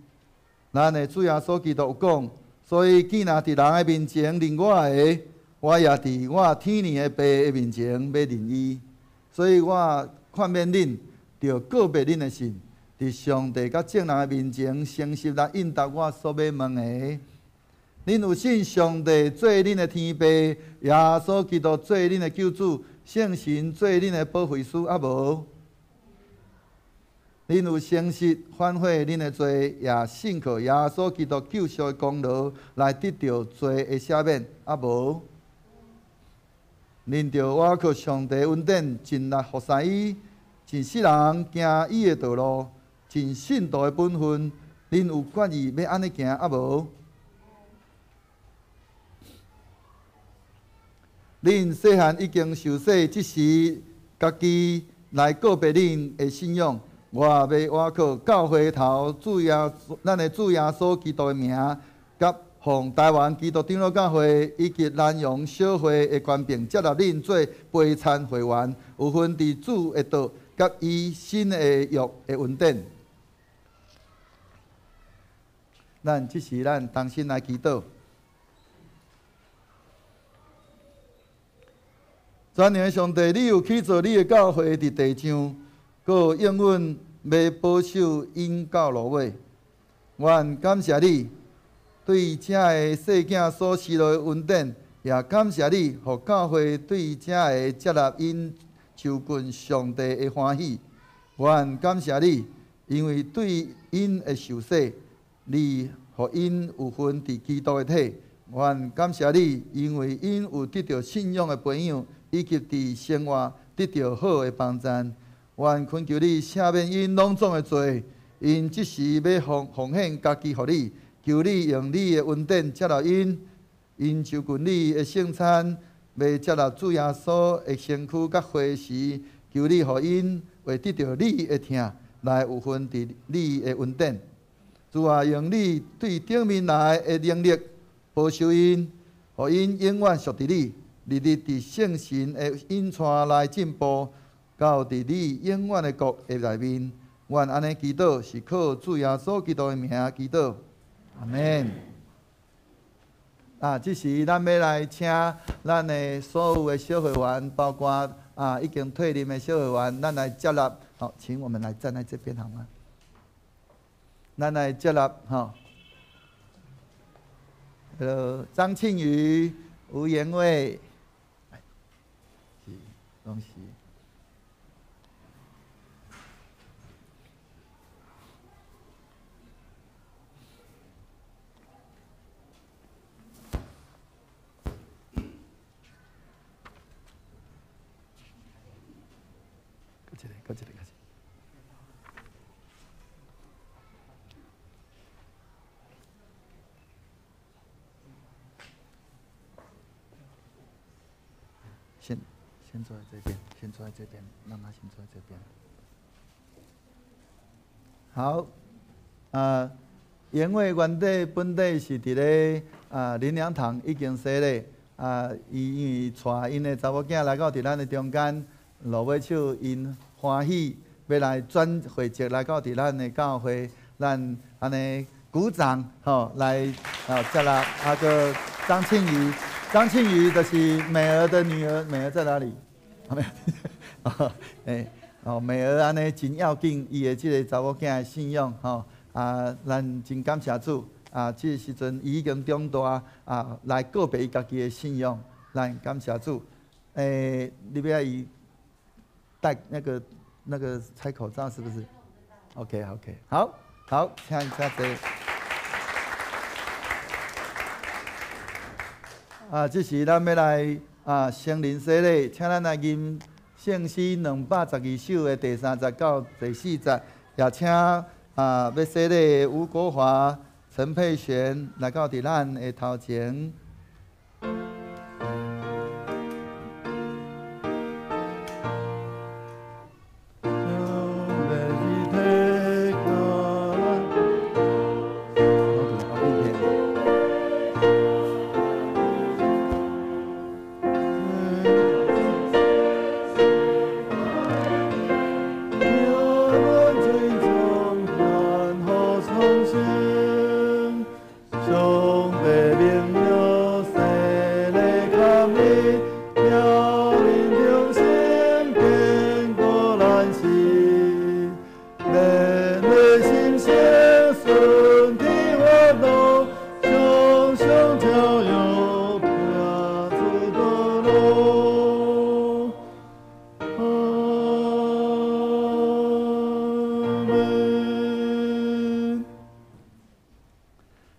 咱的主耶穌基督有講，所以囝若佇人的面前認我的，我也佇我天父的爸的面前欲認伊。所以我勸勉恁，著告別恁的信，佇上帝佮眾人的面前誠實來應答我所欲問的。恁有信上帝做恁的天父，耶穌基督做恁的救主，聖神做恁的保惠師，啊無？恁有誠實反悔恁的罪，也信靠耶穌基督救贖的功勞來得著罪的赦免，啊無？恁著倚靠上帝恩典，盡力服侍伊，一世人行伊的道路，一尽信徒的本分。恁有决意欲按呢行犹无？恁细汉已经受洗，这时家己来告别恁的信仰。我欲倚靠教会头主耶，咱的主耶稣基督的名，佮奉台湾基督长老教会以及南洋小会的权柄，接纳恁做陪餐会员，有份伫主的道佮伊新的约的恩典。咱这时，咱同心来祈祷。全能的上帝，你有起造你的教会伫地上，阁应允欲保守𪜶到落尾。阮感谢你对遮个细囝所施落的恩典，也感谢你，予教会对遮个接纳𪜶就近上帝的欢喜。阮感谢你，因为对𪜶的受洗，你予𪜶有份伫基督的体。阮感谢你，因为𪜶有得著信仰的培养，以及伫生活得著好的帮助。阮恳求你赦免𪜶攏总的罪，𪜶这时欲奉献家己予你，求你用你的恩典接纳𪜶，𪜶就近你的圣餐，欲接纳主耶稣的身躯佮血时，求你予𪜶会得著你的疼，来有份伫你的恩典。主啊，用你对顶面来的能力保守𪜶，予𪜶永远属伫你，日日伫圣神的引带来进步，到伫你永远的国的内面。阮按呢祈祷，是靠主耶稣基督的名祈祷，阿们。啊，这时咱欲来请咱的所有的小会员，包括已经退任的小会员，咱来接纳。好，请我们来站在这边好吗？咱来接纳吼。张庆瑜、吴延伟，是，拢是。阁一个，阁一个，阁一个。先坐在这边，先坐在这边，让他先坐在这边。好，因为原底本底是伫咧林良堂已经洗礼，伊因为带𪜶的查某囝来到伫咱的中间，落尾手𪜶欢喜欲来转会籍来到伫咱的教会，咱按呢鼓掌吼来接纳阁张庆瑜，张庆瑜就是美儿的女儿，美儿在哪里？没有，哦，美儿按呢真要紧，伊的这个查某囝的信仰吼，咱真感谢主，这个时阵伊已经长大，来告别伊家己的信仰，咱感谢主。你欲爱伊戴那个拆口罩是不是？OK，OK，好，好，请请坐。这时咱欲来成人洗礼，请咱来吟圣诗212首的第三节到第四节，也请欲洗礼的吴国华、陈佩璇来到伫咱的头前。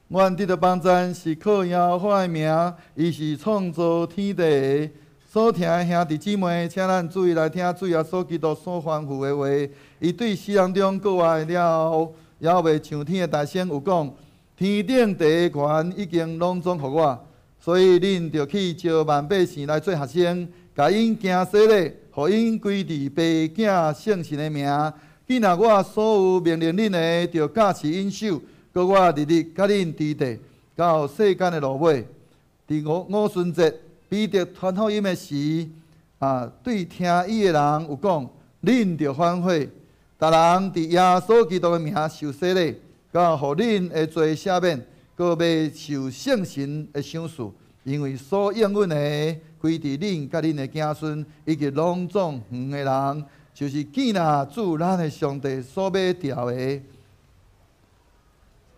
阮得著帮赞是靠耶和华的名，伊是创造天地的，所聽的兄弟姊妹，請咱注意來聽主耶穌基督所吩咐的話。伊對死人中復活了後，猶未上天的大聲有講：天頂地的權已經攏總予我，所以恁著去召萬百姓來做學生，共𪜶行洗禮，予𪜶歸佇父子聖神的名。既若我所有命令恁的，著教示𪜶守。閣我日日佮恁佇佇，到世間的落尾。佇五旬節，彼得傳福音的時，對聽伊的人有講：恁著反悔，逐人佇耶穌基督的名受洗禮，到予恁的罪赦免，閣欲受聖神的賞賜。因為所應允的，歸佇恁佮恁的子孫，以及攏總遠的人，就是見若主咱的上帝所欲召的。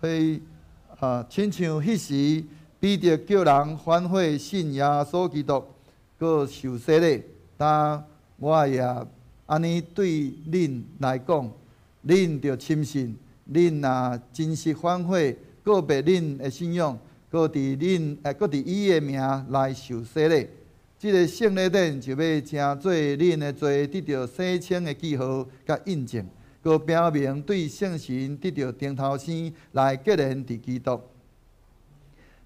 所以親像彼時彼得叫人反悔信耶穌基督，閣受洗禮，但我也按呢對恁來講，恁著深信，恁若真實反悔，告別恁的信仰，閣佇伊的名來受洗禮，這个聖禮典就欲成做恁的罪得著洗清的記號佮印證，閣表明對聖神得著頂頭生來結連佇基督。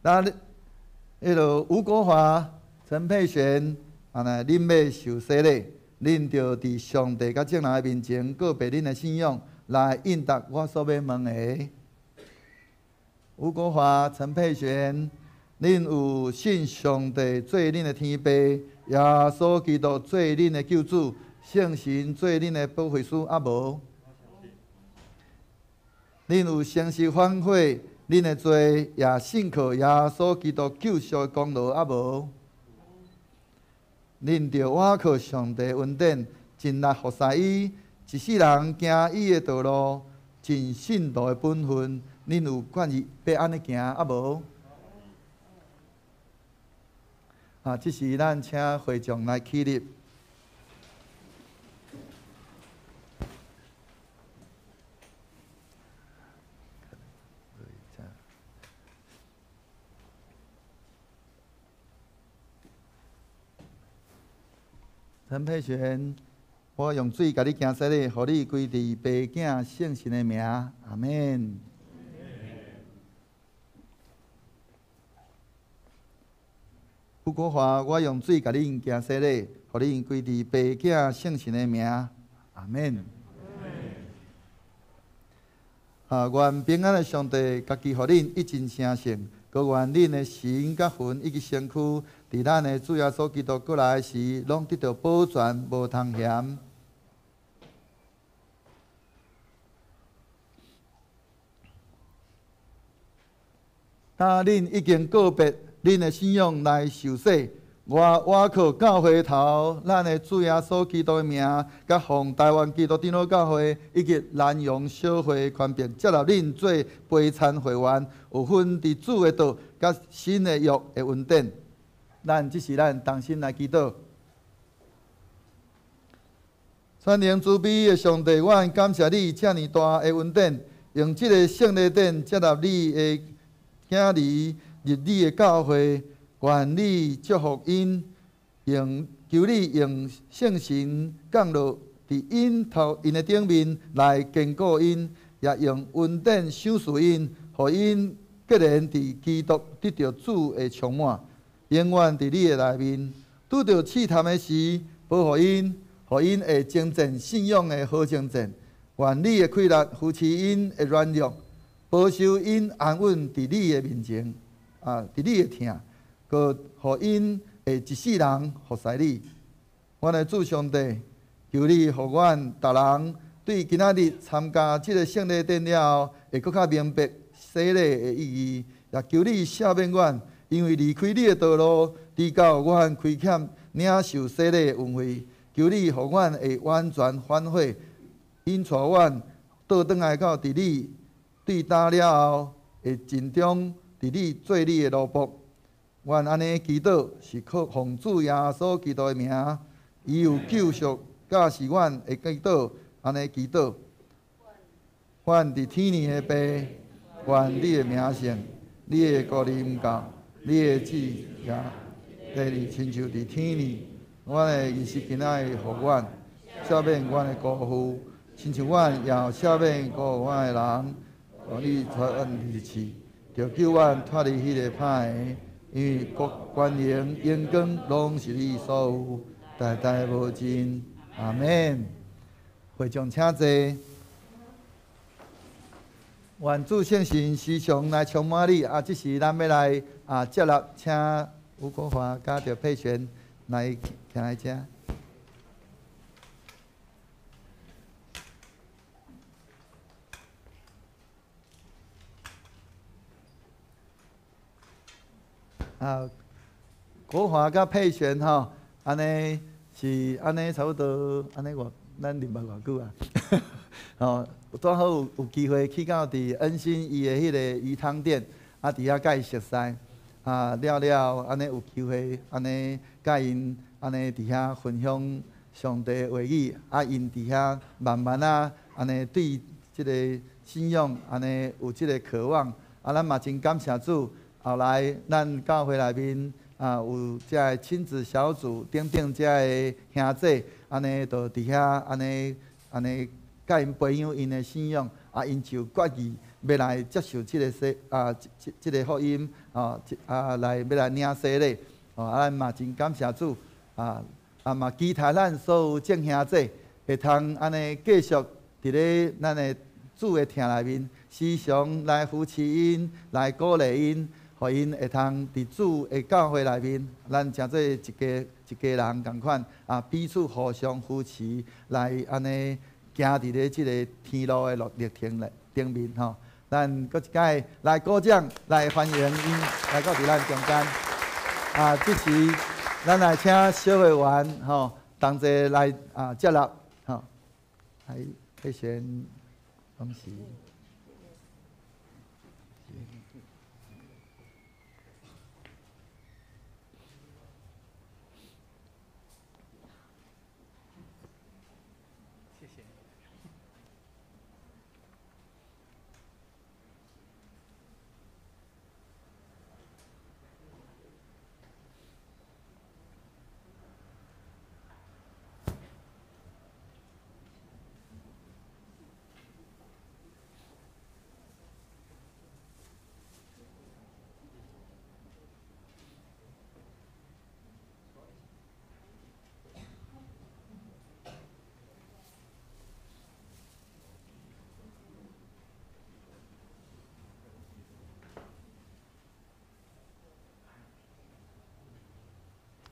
那彼个吳國華、陳佩璇，按呢，恁欲受洗禮，恁著佇上帝佮眾人的面前告別恁的信仰，來應答我所欲問的。吳國華、陳佩璇，恁有信上帝做恁的天父，耶穌基督做恁的救主，聖神做恁的保惠師，啊無？恁有誠實反悔恁的罪，也信靠耶穌基督救贖的功勞，啊無？恁著倚靠上帝恩典，盡力服侍伊，一世人行伊的道路，盡信徒的本分。恁有願意欲按呢行，啊無？這時咱請會眾來起立。陳佩璇，我用水共你行洗禮，予你歸佇父子聖神的名，阿們。吳國華，我用水共你行洗禮，予你歸佇父子聖神的名，阿們。願平安的上帝，家己予恁一盡成聖，閣願恁的神佮魂以及身軀，佇咱的主耶穌基督閣來時，攏得著保全，無通嫌。當恁已經告別恁的信仰來受洗，我倚靠教會頭，咱的主耶穌基督的名，佮奉台灣基督長老教會以及南洋小會權柄，接納恁做陪餐會員，有份佇主的道佮新的約的恩典。咱這是咱同心來祈禱。全能慈悲的上帝，我感謝你遮爾大的恩典，用這个聖禮典接納你的囝兒入你的教會，願你祝福𪜶，用求你用聖神降落佇𪜶頭𪜶的頂面來堅固𪜶，也用恩典賞賜𪜶，予𪜶結連佇基督得著主的充滿，永遠佇你的內面。拄著試探的時，保護𪜶，予𪜶會征戰信仰的好征戰。願你的氣力扶持𪜶的軟弱，保守𪜶安穩佇你的面前，佇你的疼，閣予𪜶會一世人服侍你。阮的主上帝，求你予阮逐人對今仔日參加這个聖禮典了後，會閣較明白洗禮的意義，也求你赦免阮，因為離開你的道路，直到阮虧欠領受洗禮的恩惠。求你予阮會完全反悔，引帶阮倒轉來到佇你對打了後，會盡忠佇你做你的奴僕。阮按呢祈禱，是靠奉主耶穌基督的名，伊有救贖，教示阮會祈禱，按呢祈禱。阮佇天裡的父，願你的名聖，你的國臨到，你的旨意，地裡親像佇天裡。阮的疑失囝仔予阮，赦免阮的辜负，亲像阮也赦免辜负阮的人。求你带阮入试，著救阮脫離彼个歹的，因為國權榮榮光攏是你所有，代代無盡。阿們。會眾請坐。願主聖神時常來充滿你。啊，這時咱欲來啊接納，請吳國華佮著佩璇來徛佇遮。啊，國華佮佩璇吼，按呢是按呢差不多，按呢偌，咱認捌偌久啊？吼，拄好有機會去到佇恩心伊的彼个魚湯店，啊，佇遐佮伊熟似，啊，了了按呢有機會按呢佮𪜶按呢佇遐分享上帝話語，啊，𪜶佇遐慢慢仔按呢對這个信仰按呢有這个渴望，啊，咱嘛真感謝主。後來，咱教會內面啊，有遮个親子小組等等遮个兄弟，按呢就佇遐按呢按呢，共𪜶培養𪜶的信仰，啊，𪜶就決意欲來接受這个洗啊，這個福音，啊，啊來欲來領洗禮，哦，啊，咱嘛真感謝主，啊啊嘛期待咱所有眾兄弟會通按呢繼續佇咧咱的主的疼內面，時常來扶持𪜶，來鼓勵𪜶。予𪜶會通佇主的教會內面，咱誠做一家一家人仝款啊，彼此互相扶持，來按呢行佇咧這个天路的路歷程內頂面吼。咱閣一擺來鼓掌來歡迎𪜶來到佇咱中間。啊，這時咱來請小會員吼同齊來啊接納吼，來佩璇攏是。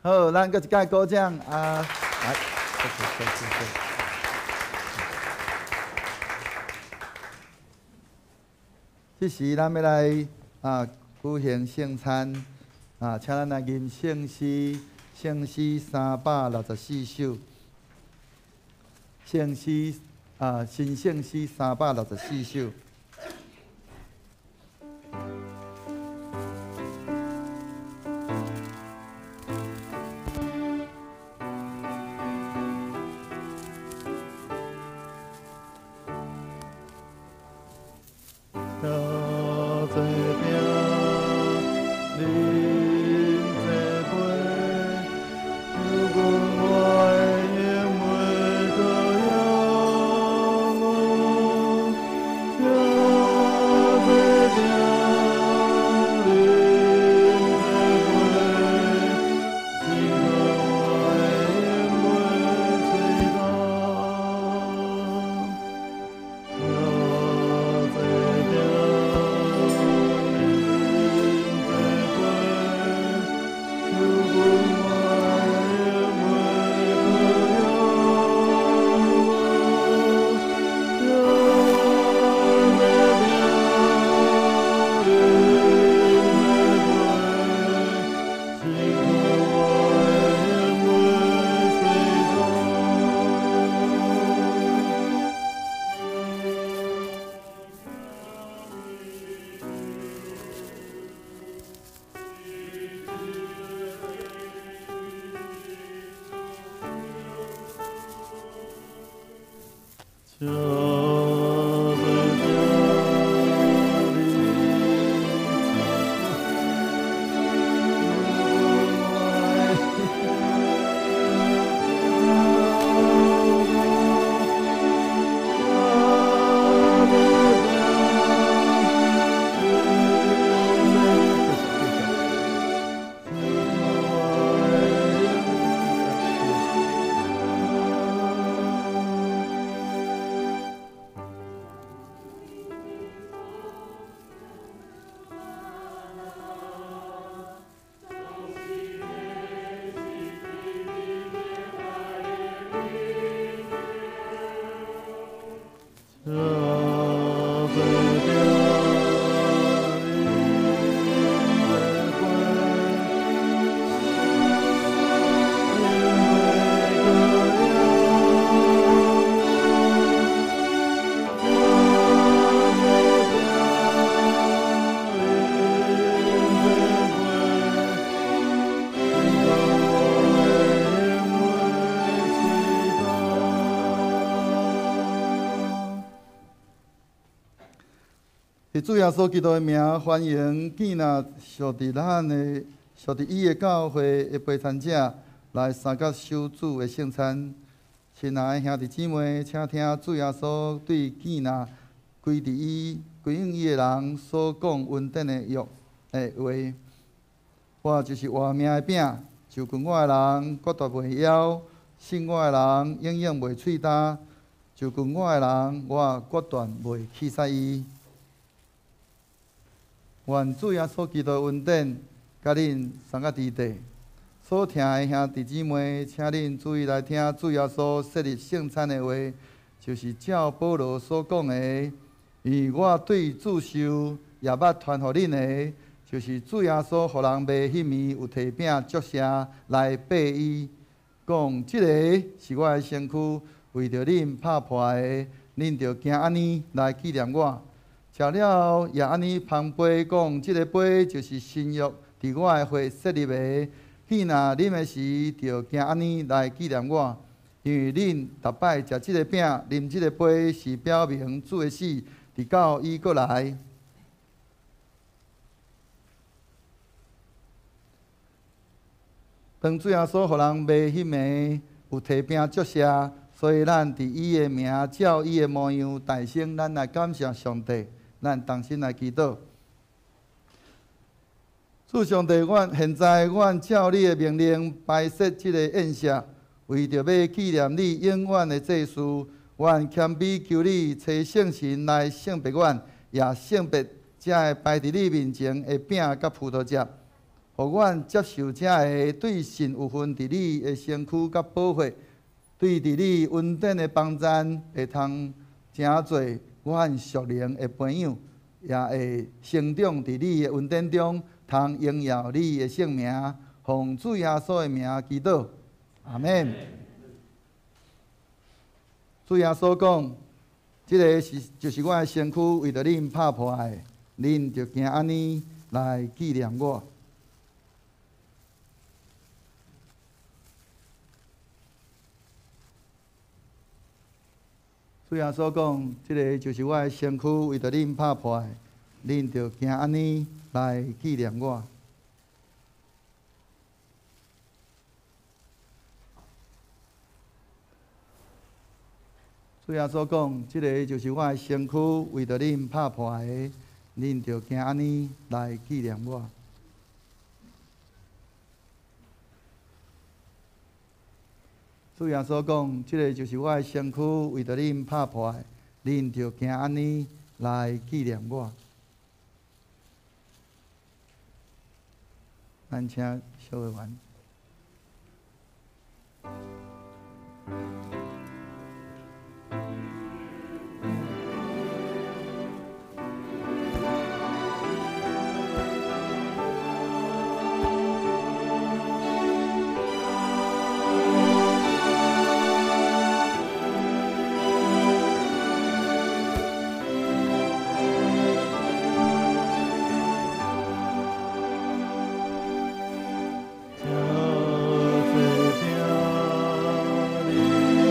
好，咱閣一擺鼓掌啊！來，謝謝謝謝。這時，咱欲來啊舉行聖餐啊，請咱來吟聖詩，聖詩364首，聖詩啊，新聖詩364首。主耶穌基督的名，歡迎建立屬佇咱的、屬佇伊的教會的陪餐者來參加守主的聖餐。親愛的兄弟姊妹，請聽主耶穌對建立歸佇伊、歸向伊的人所講恩典的約的話。我就是活命的餅，就近我的人，決絕袂枵；信我的人，永遠袂喙焦。就近我的人，我決斷袂棄殺伊。願主耶穌基督的恩典，佮恁三個弟弟所聽的兄弟姊妹，請恁注意來聽主耶穌設立聖餐的話，就是照保羅所講的，因為我對主受，也捌傳予恁的，就是主耶穌予人賣彼暝有提餅祝謝來拜伊，講這个是我的身軀，為著恁拍破的，恁著行按呢來紀念我。食了後，也按呢捧杯講，這个杯就是新約佇我的血設立的。彼若啉的時，就行按呢來紀念我。因為恁逐擺食這个餅、啉這个杯，是表明主的死，直到伊閣來。當主耶穌予人賣彼暝有提餅祝謝，所以咱佇伊的名，照伊的模樣，大聲咱來感謝上帝。咱同心來祈禱。主上帝，阮現在阮照你的命令擺設這個宴席，為著要紀念你永遠的祭司，阮謙卑求你，差聖神來聖別阮，也聖別這个擺佇你面前的餅佮葡萄汁，予阮接受這个對神有份佇你的身軀佮寶血，對佇你恩典的幫贊，會通成做阮屬靈的培養，也會成長佇你的恩典中，通榮耀你的聖名，奉主耶穌的名祈禱，阿們。主耶穌講：這个是就是我的身軀，為著恁拍破的，恁就行按呢來紀念我。主耶穌講：這个就是我的身軀，為著恁拍破的，恁就行按呢來紀念我。主耶穌講：這个就是我的身軀，為著恁拍破的，恁就行按呢來紀念我。主耶穌講：這个就是我的身軀，為著恁拍破的，恁就行按呢來紀念我。咱請小委員。吃這餅，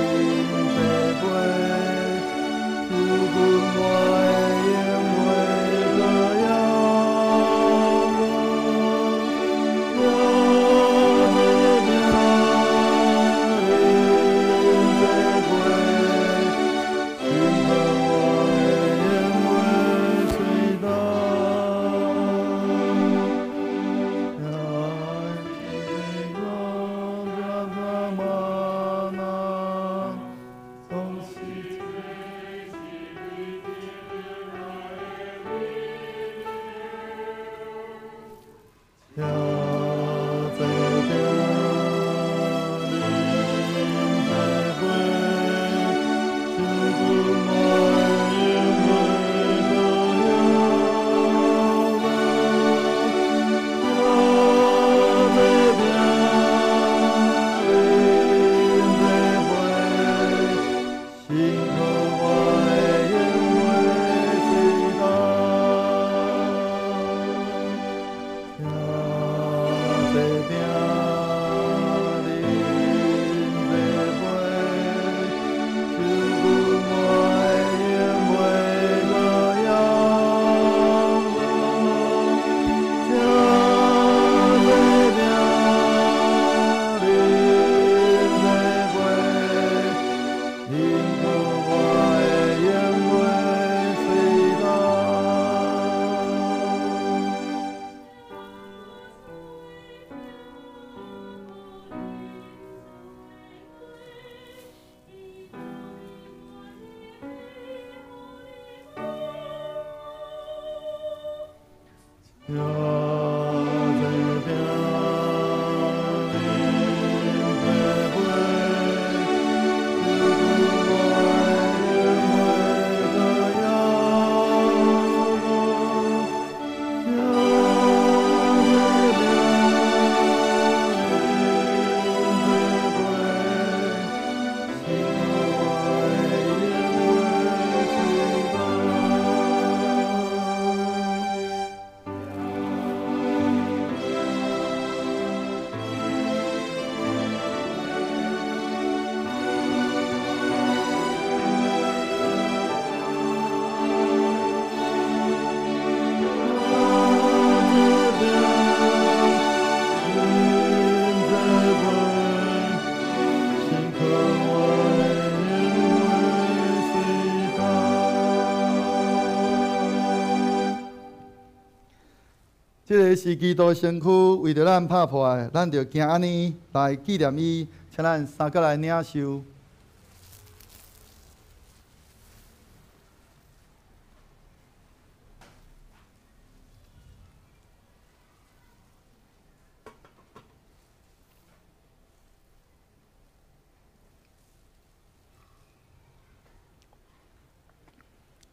這个是基督身軀為著咱拍破的，咱著行按呢來紀念伊，請咱三個來領受。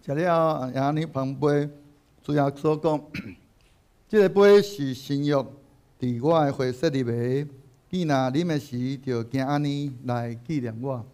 食了後，按呢捧杯，主耶穌講：這个杯是新約，佇我的血設立的。你若啉的時，就行按呢來紀念我。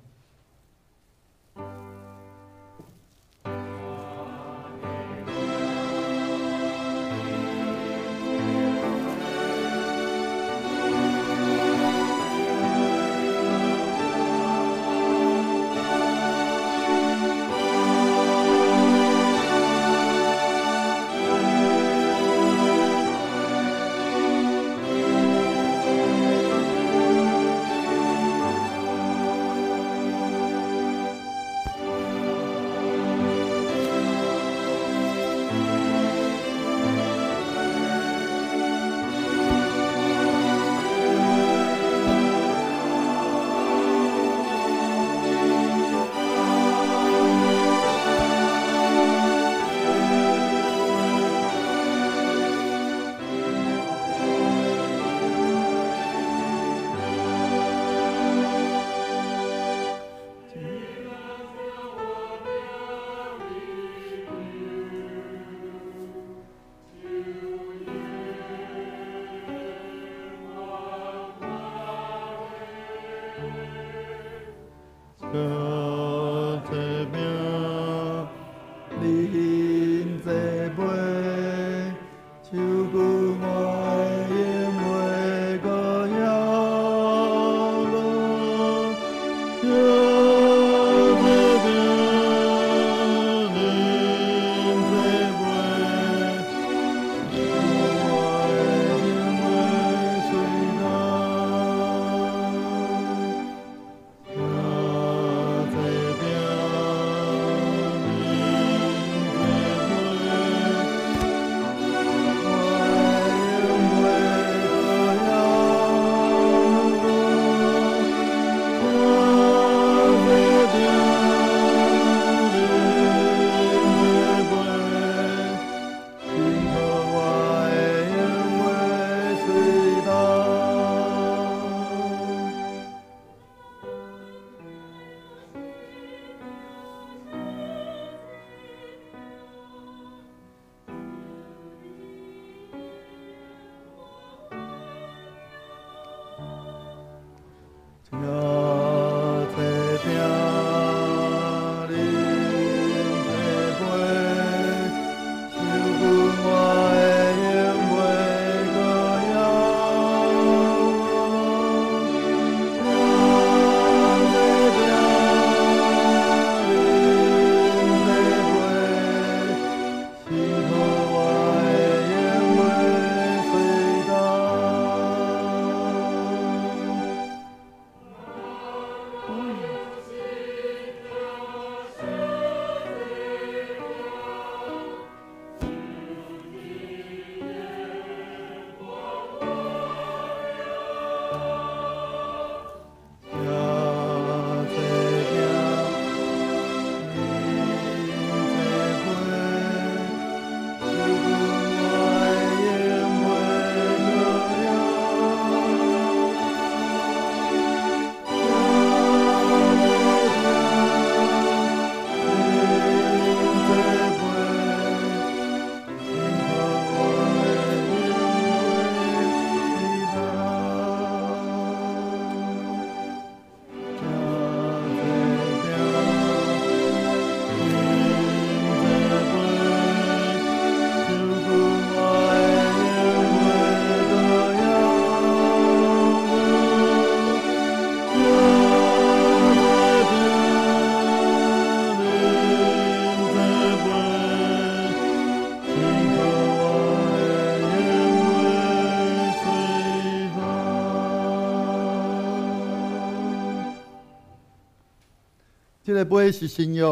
這个杯是新約，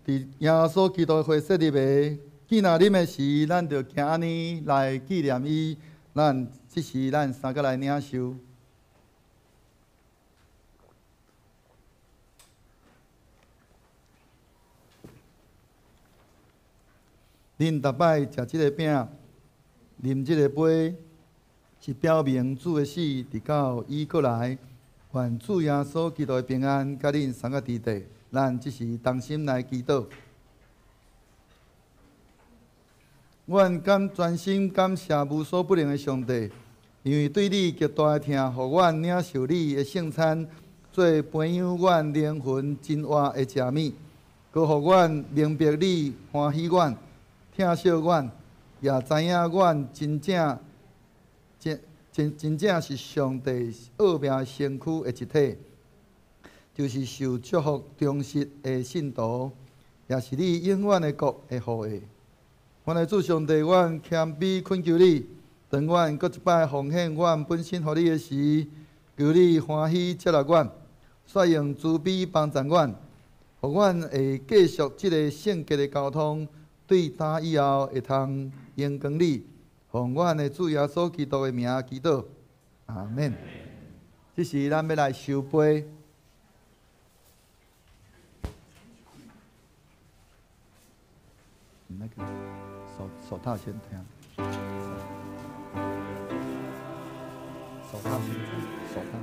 佇耶穌基督的血設立的。既若啉的時，咱就行按呢來紀念伊。咱這時咱三個來領受。恁逐擺食這个餅，啉這個杯，是表明主的死，直到伊閣來。願主耶穌基督的平安，佮恁三個佇底。咱這時同心來祈禱。阮感專心感謝無所不能的上帝，因為對你極大的疼，予阮領受你的聖餐，做培養阮靈魂真活的食物，閣予阮明白你歡喜阮、疼惜阮，也知影阮真正、真真真正是上帝奧妙身軀的一體，就是受祝福忠實的信徒，也是你永遠的國的後裔。阮的主上帝，阮謙卑懇求你，當阮閣一擺奉獻阮本身予你的時，求你歡喜接納阮，煞用慈悲幫助阮，予阮會繼續這个聖潔的交通，對今以後會通榮光你。奉阮的主耶穌基督的名祈禱，阿們。這時咱欲來收杯。那個手手套先聽，手套先，手套。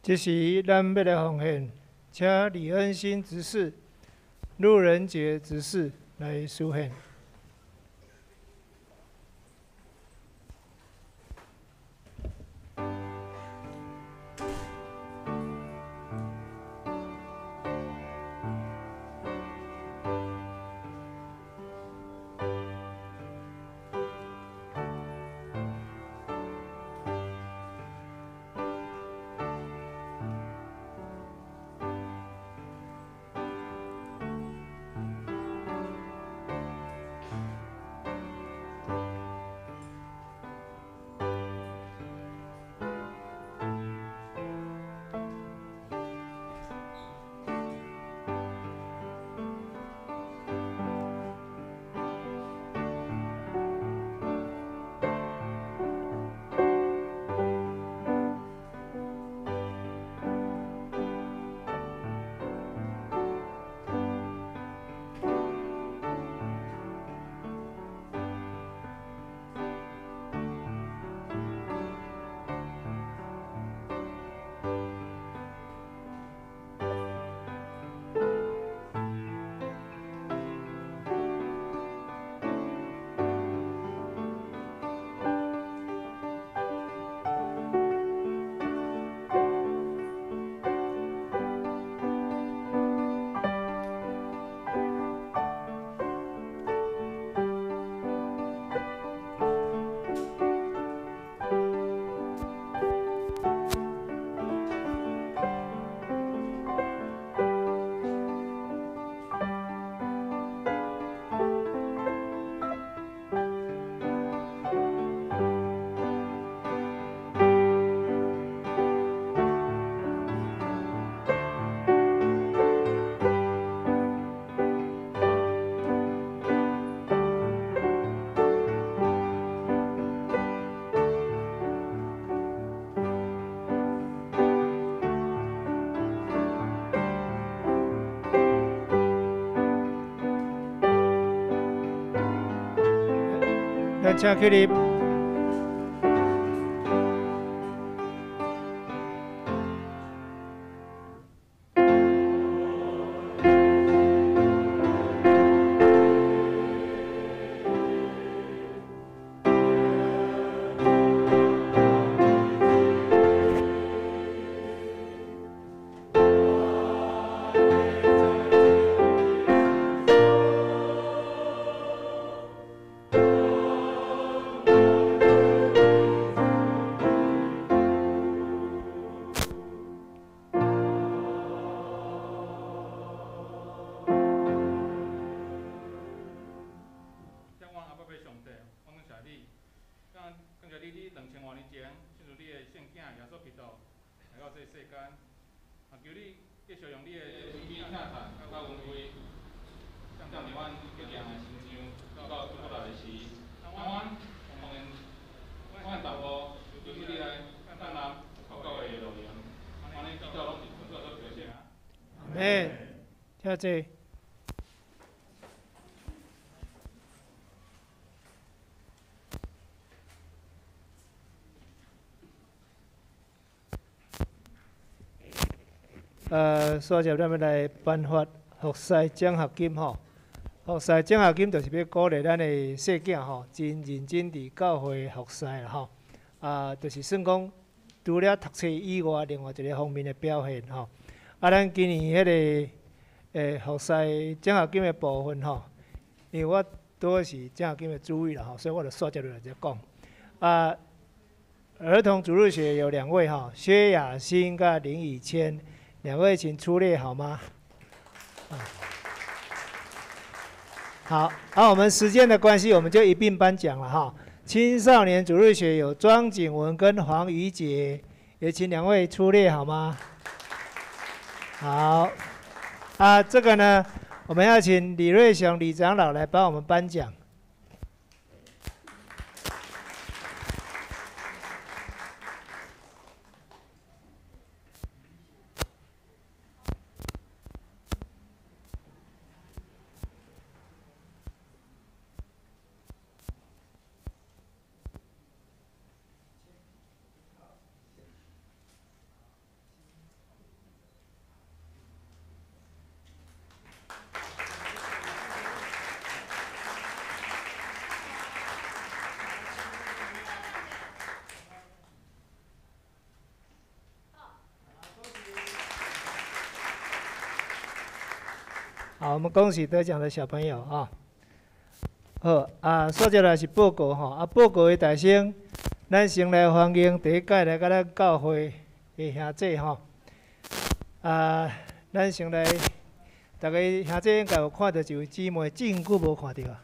這時，咱欲來奉獻，請李恩新執事、路人傑執事來書獻。請起立。請坐。煞接咱欲來頒發服侍獎學金吼。服侍獎學金就是欲鼓勵咱的細囝吼，真認真佇教會服侍啦吼。啊，就是算講除了讀冊以外，另外一个方面的表現吼。啊，咱今年彼个服侍獎學金的部分吼，因為我拄好是獎學金的主委啦吼，所以我就煞接落來就講。啊，兒童主日學有兩位吼，薛雅欣佮林以謙，兩位請出列好嗎？好，啊，我們時間的關係，我們就一併頒獎了哈。青少年主日學有莊景文跟黃瑜杰，也請兩位出列好嗎？好，啊，這個呢，我們要請李瑞雄李長老來幫我們頒獎。好，我們恭喜得獎的小朋友啊！好啊，煞接來是報告吼，啊，報告的大先，咱先來歡迎第一屆來佮咱教會的兄姊吼。啊，咱先來，逐家兄姊應該有看著一位姊妹，真久無看著啊。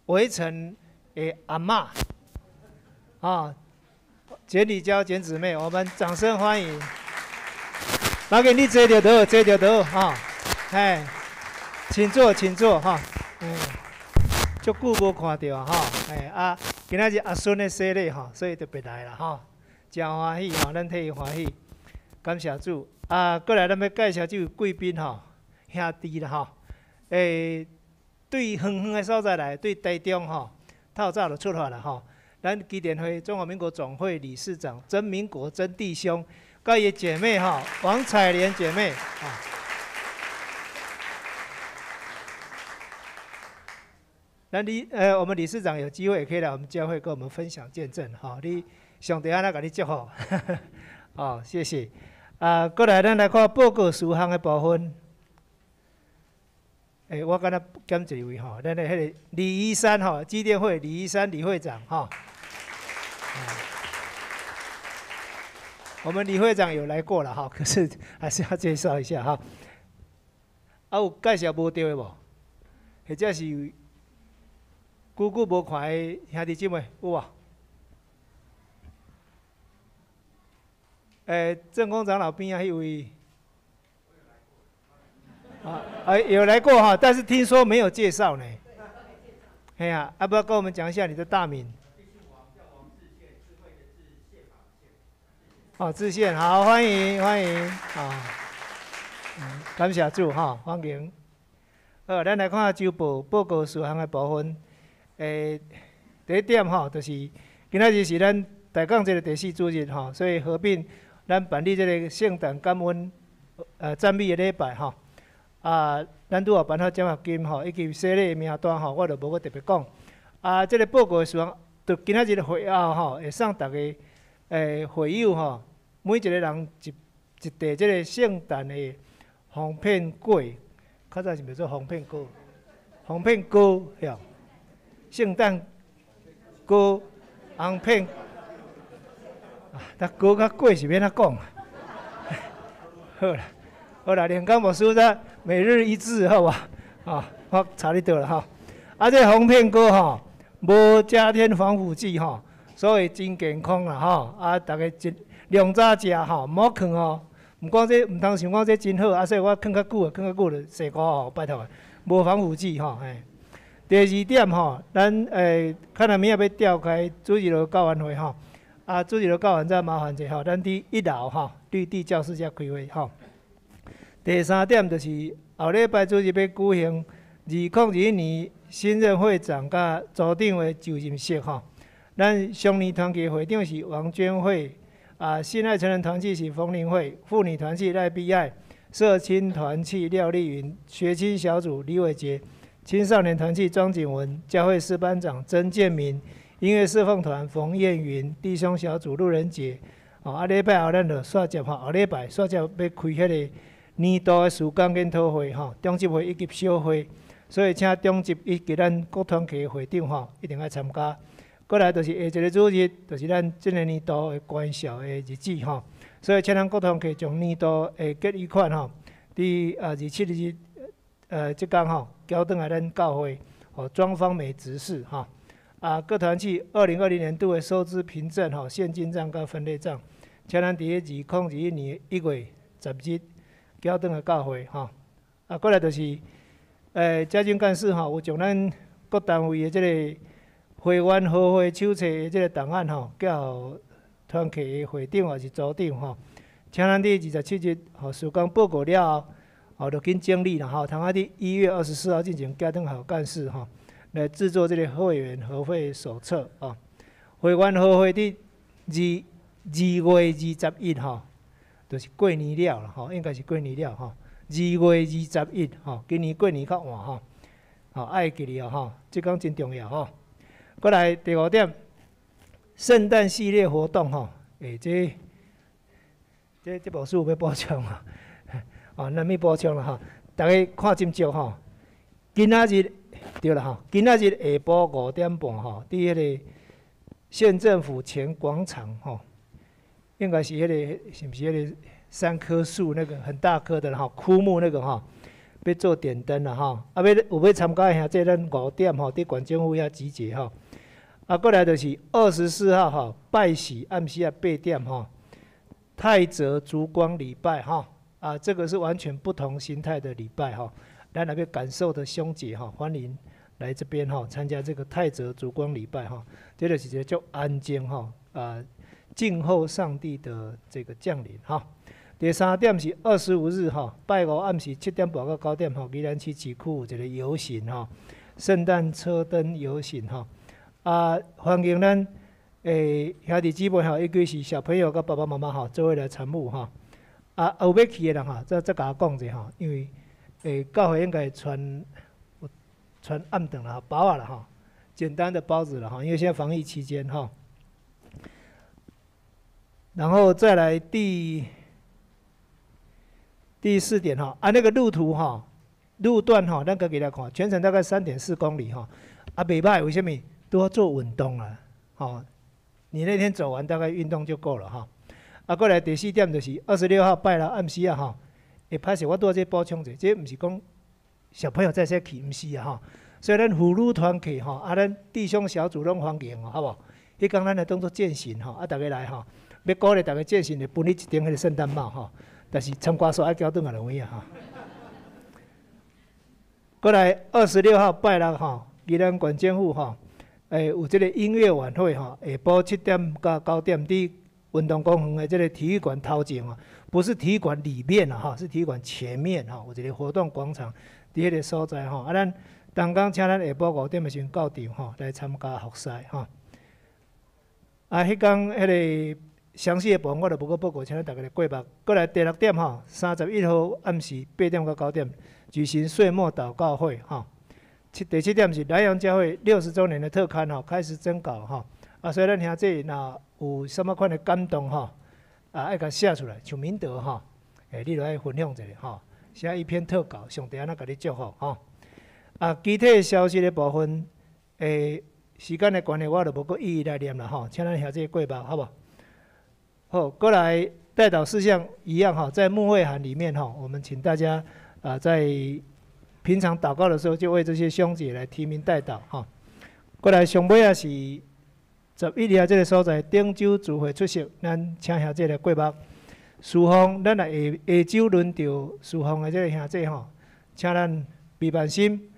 圍城的阿嬤，啊，簡李嬌簡姊妹，我們掌聲歡迎。馬給你坐著就好，坐著就好，哈，哎，請坐，請坐，哈，嗯，足久無看著吼，哎啊，今仔日阿孫的洗禮吼，所以特別來啦，吼，誠歡喜吼，咱替伊歡喜，感謝主。啊，過來咱欲介紹這位貴賓吼，兄弟啦吼，欸，對遠遠的所在來，對台中吼，透早就出發啦吼。咱基電會中華民國總會理事長曾民國曾弟兄，佮伊姐妹吼，王彩蓮姐妹啊。咱理我們理事長有機會也可以來我們教會跟我們分享見證吼。你上帝按怎共你祝福？哦，謝謝。啊，過來咱來看報告事項的部分。欸，我敢若減一位吼，咱的彼個李醫生吼，基電會李醫生李會長吼。我們李會長有來過了哈，可是還是要介紹一下哈。啊，有介紹無著的無？或者是久久無看的兄弟姊妹有無？欸，鄭公長老邊仔彼位，啊，欸，有來過哈，但是聽說沒有介紹呢。嘿啊，要不要跟我們講一下你的大名？哦，志憲，好，歡迎歡迎，啊，感謝主哈，歡迎。好，咱來看下週報報告事項的部分。欸，第一點吼，就是今仔日是咱大港這個第四主日吼，所以合併咱辦理這個聖誕感恩讚美的禮拜吼。啊，咱拄有頒發獎學金吼，以及洗禮的名單吼，我就無閣特別講。啊，這個報告的時陣，就今仔日會後吼，會送逐家會友吼，每一個人一一袋這個聖誕的防騙果，較早是袂做防騙糕，防騙糕曉？聖誕糕紅片，啊，但糕佮粿是欲按怎講？好啦，好啦，連江牧師才每日一字，好無？啊，我查你倒啦吼。啊，這防騙糕吼，無加添防腐劑吼，所以真健康啦吼。啊，逐家一量早食吼，毋好囥哦。毋過這毋通想講這真好，啊，所以我囥較久，囥較久就西瓜吼，拜託，無防腐劑吼，嘿。第二點吼，咱可能明仔欲召開主日學教員會吼，啊，主日學教員再麻煩者吼，咱佇一樓吼，綠地教室遮開會吼。第三點就是後禮拜主日欲舉行2021年新任會長佮組長的就任式吼。咱少年團契會長是王娟慧，啊，信愛成人團契是馮玲慧，婦女團契賴碧愛，社青團契廖麗雲，學青小組李偉杰。青少年團契莊景文，教會詩班長曾建明，音樂侍奉團馮燕雲，弟兄小組路人杰。哦，啊，禮拜後咱就煞接吼，後禮拜煞接欲開彼個年度的事工研討會吼，長執會以及小會，所以請長執以及咱各團契的會長吼，一定愛參加。過來就是下一個主日，就是咱這個年度的關紹的日子吼，所以請咱各團契將年度的結餘款吼，佇27日。這工吼，交轉來咱教會，吼莊芳美執事吼，啊，各團契2020年度的收支憑證吼，現金帳佮分類帳，請咱佇2021年1月10日交轉來教會吼。啊，過來就是，嘉靖幹事吼，有將咱各單位的這个會員合會手冊的這个檔案吼，交予團契的會長抑是組長吼，請咱佇27日吼，事工報告了後。哦，就緊整理啦吼，通仔佇1月24號進前寄轉予幹事吼，來製作這个會員合會手冊哦。會員合會佇2月21吼，就是過年了啦吼，應該是過年了吼。2月21吼，今年過年較晚吼，吼愛記得哦吼，這工真重要吼。過來第五點，聖誕系列活動吼，欸，這這牧師有欲補充無？哦，咱欲補充啦吼。逐家看真足吼。今仔日對啦吼，今仔日下晡5點半吼，佇彼个縣政府前廣場吼，應該是彼个是毋是彼個三棵樹那個很大棵的吼，枯木那個吼，欲做點燈啦吼。啊，欲有欲參加的兄弟，咱五點吼，佇縣政府遐集結吼。啊，過來就是24號吼，拜四暗時仔8點吼，泰澤燭光禮拜吼。啊，這個是完全不同形態的禮拜吼。咱若欲感受的兄姐吼，歡迎來這邊吼，參加這個泰澤燭光禮拜吼。這就是一個足安靜吼，啊，靜候上帝的這個降臨吼。第三點是25日吼，拜五暗時7點半到9點吼，宜蘭市市區有一個遊行吼，聖誕車燈遊行吼。啊，歡迎咱兄弟姊妹吼，尤其是小朋友佮爸爸媽媽吼，做伙來參與吼。啊，有欲去的人吼，再共我講者吼，因為教會應該傳傳暗頓啦，包仔啦吼，簡單的包子了哈，因為現在防疫期間哈。然後再來第四點哈，啊那個路途哈，路段哈，咱家己來看，全程大概3.4公里哈，啊袂䆀，為啥物？都要做運動啊，吼，你那天走完大概運動就夠了哈。啊，過來第四點就是26號拜六暗時仔吼，會歹勢，我拄仔這補充者，這毋是講小朋友才會使去，毋是啊吼。所以咱婦女團契吼，啊咱弟兄小組攏歡迎哦，好無？彼工咱來當做餞行吼，啊逐家來吼，欲鼓勵逐家餞行，會分你一頂彼个聖誕帽吼，但是參加煞愛交轉來就有影吼。過來26號拜六吼，宜蘭縣政府吼，有這個音樂晚會吼，下晡7點到9點，佇運動公園的這個體育館頭前哦，不是體育館裡面啦吼，是體育館前面吼，有一個活動廣場，佇彼個所在吼，啊，咱同工請咱下晡5點的時陣到場吼，來參加服侍吼。啊，彼工彼个詳細的部分我就無閣報告，請咱逐家來過目。過來第六點吼，31號暗時8點到9點舉行歲末禱告會吼。第七點是南陽教會60週年的特刊吼，開始徵稿吼。啊，所以咱兄弟若有啥物款的感動吼，啊，愛共寫出來，像明德吼，你著愛分享一下吼，寫一篇特稿，上帝按怎共你祝福吼。啊，其他消息的部分，時間的關係，我就無閣一一來念啦吼，請咱兄弟過目，好無？好，過來代禱事項一樣哈，在牧會函裡面哈，我們請大家啊，在平常禱告的時候，就為這些兄姐來提名代禱哈。過來上尾仔是11日這個所在，頂週聚會出席，咱請兄弟來過目。侍奉，咱若下下週輪著侍奉的這個兄弟吼，請咱備辦心。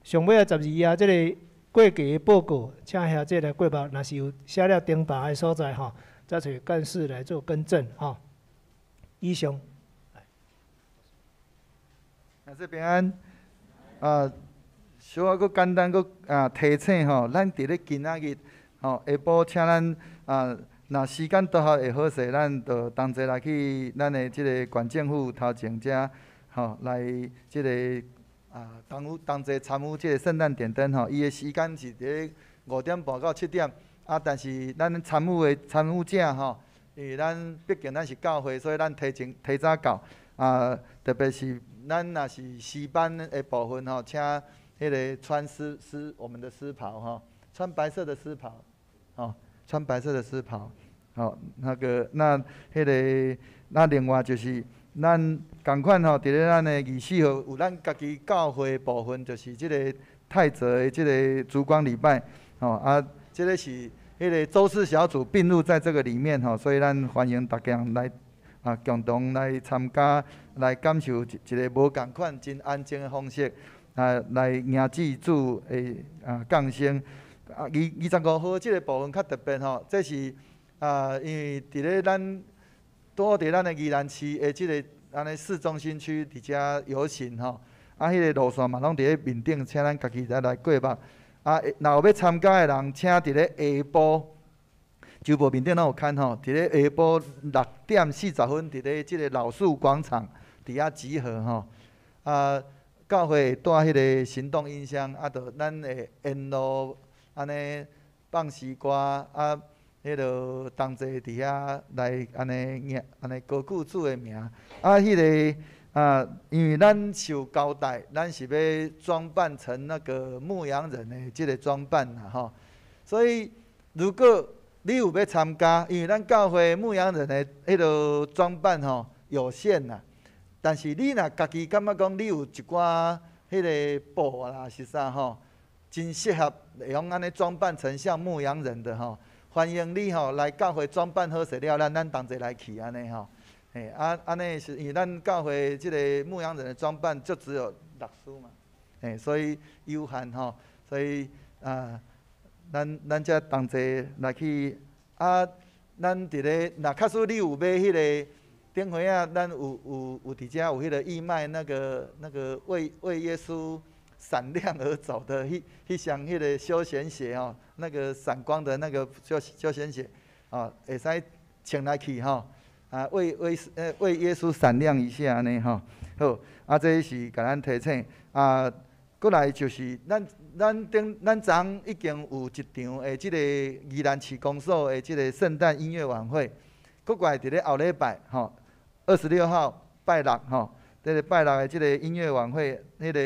上尾仔12日這個過期的報告，請兄弟來過目。若是有寫了重沓的所在吼，再揣幹事來做更正吼。以上。兄弟平安。啊，小可閣簡單閣啊提醒吼，咱佇咧今仔日吼下晡，請咱啊，若時間拄好會好勢，咱就同齊來去咱的這個縣政府頭前遮吼，來這個啊同齊參與這個聖誕點燈吼。伊的時間是佇咧5點半到7點，啊，但是咱參與的參與者吼，因為咱畢竟咱是教會，所以咱提前提早到啊，特別是咱若是詩班的部分吼，請彼个穿獅獅我們的獅袍吼，穿白色的獅袍，吼，穿白色的獅袍，吼，那個那彼个那另外就是咱仝款吼，佇咧咱的24號有咱家己教會部分，就是這个泰澤的這個燭光禮拜，吼啊，這个是彼个週四小組併入在這個裡面吼，所以咱歡迎大家來啊，共同來參加，來感受一一个無仝款、真安靜的方式，啊，來迎接主的啊降生。啊，25號這个部分較特別吼，這是啊，因為佇咧咱拄好佇咱的宜蘭市的這个按呢市中心區佇遮遊行吼，啊，彼个路線嘛攏佇咧面頂，請咱家己再來過目。啊，若有欲參加的人，請佇咧下晡，週報面頂攏有刊吼，佇咧下晡6點40分，佇咧這个老樹廣場佇遐集合吼。啊，教會會帶彼个行動音箱，啊，就咱會沿路按呢放詩歌，啊，彼个同齊佇遐來按呢念，按呢高舉主的名。啊，彼个啊，因為咱受交代，咱是欲裝扮成那個牧羊人的這个裝扮啦吼。所以，如果你有欲參加，因為咱教會牧羊人的彼个裝扮吼有限啦。但是你若家己感覺講你有一寡彼个布啦，是啥吼，真適合會用按呢裝扮成像牧羊人的吼，歡迎你吼來教會裝扮好勢了，咱同齊來去按呢吼。嘿，啊，按呢是因為咱教會這个牧羊人的裝扮就只有牧師嘛，嘿，所以有限吼，所以啊，咱才同齊來去啊，咱佇咧，若假使你有買彼个頂回啊，咱有佇遮有彼个義賣那個為耶穌閃亮而走的彼雙彼个休閒鞋吼，那個閃光的那個休閒鞋，哦，會使穿來去吼。啊，為耶穌閃亮一下按呢吼，好，啊，這是共咱提醒，啊，閣來就是咱昨昏已經有一場的這个宜蘭市公所的這个聖誕音樂晚會，閣過來佇咧後禮拜吼，26號拜六吼，這个拜六的這个音樂晚會，彼个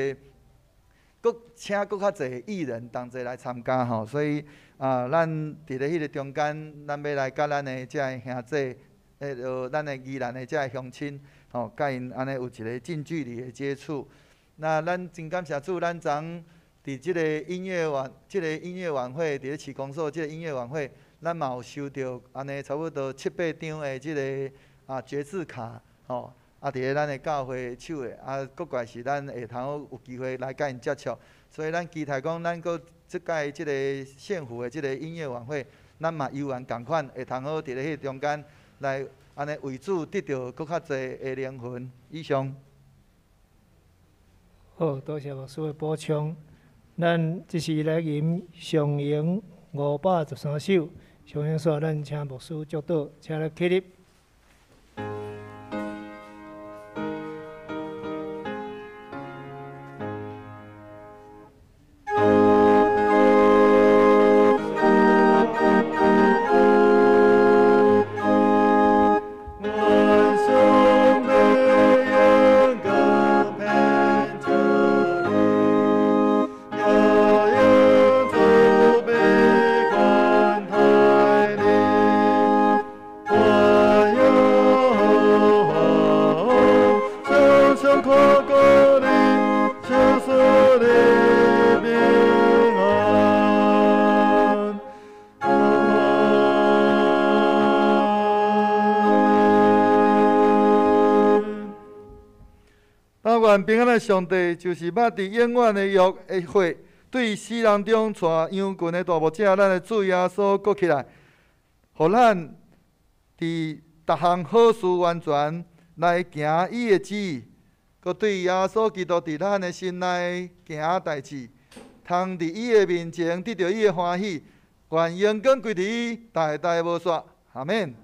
閣請閣較濟藝人同齊來參加吼，所以啊，咱佇咧彼个中間，咱欲來佮咱的這个兄弟。彼个咱的宜蘭的這个鄉親，吼，佮𪜶按呢有一个近距離的接觸。那咱真感謝主，咱昨昏佇這个音樂晚，這个音樂晚會，佇咧市公所這个音樂晚會，咱嘛有收著按呢差不多七八張的這个啊決志卡，吼，啊，佇咧咱的教會手的，啊，閣過來是咱會通有機會來佮𪜶接觸。所以咱期待講，咱閣這擺這个縣府的這个音樂晚會，咱嘛猶原仝款會通好佇咧彼个中間。來按呢為主得著閣較濟的靈魂。以上。好，多謝牧師的補充。咱這時來吟上詠513首，上詠煞咱請牧師祝禱，請來起立。平安的上帝，就是捌佇永遠的約的血，對死人中帶羊群的大牧者，咱的主耶穌閣起來，予咱佇逐項好事完全來行伊的旨意，閣對耶穌基督佇咱的心內行代誌，通佇伊的面前得著伊的歡喜，願榮光歸佇伊，代代無煞。阿們。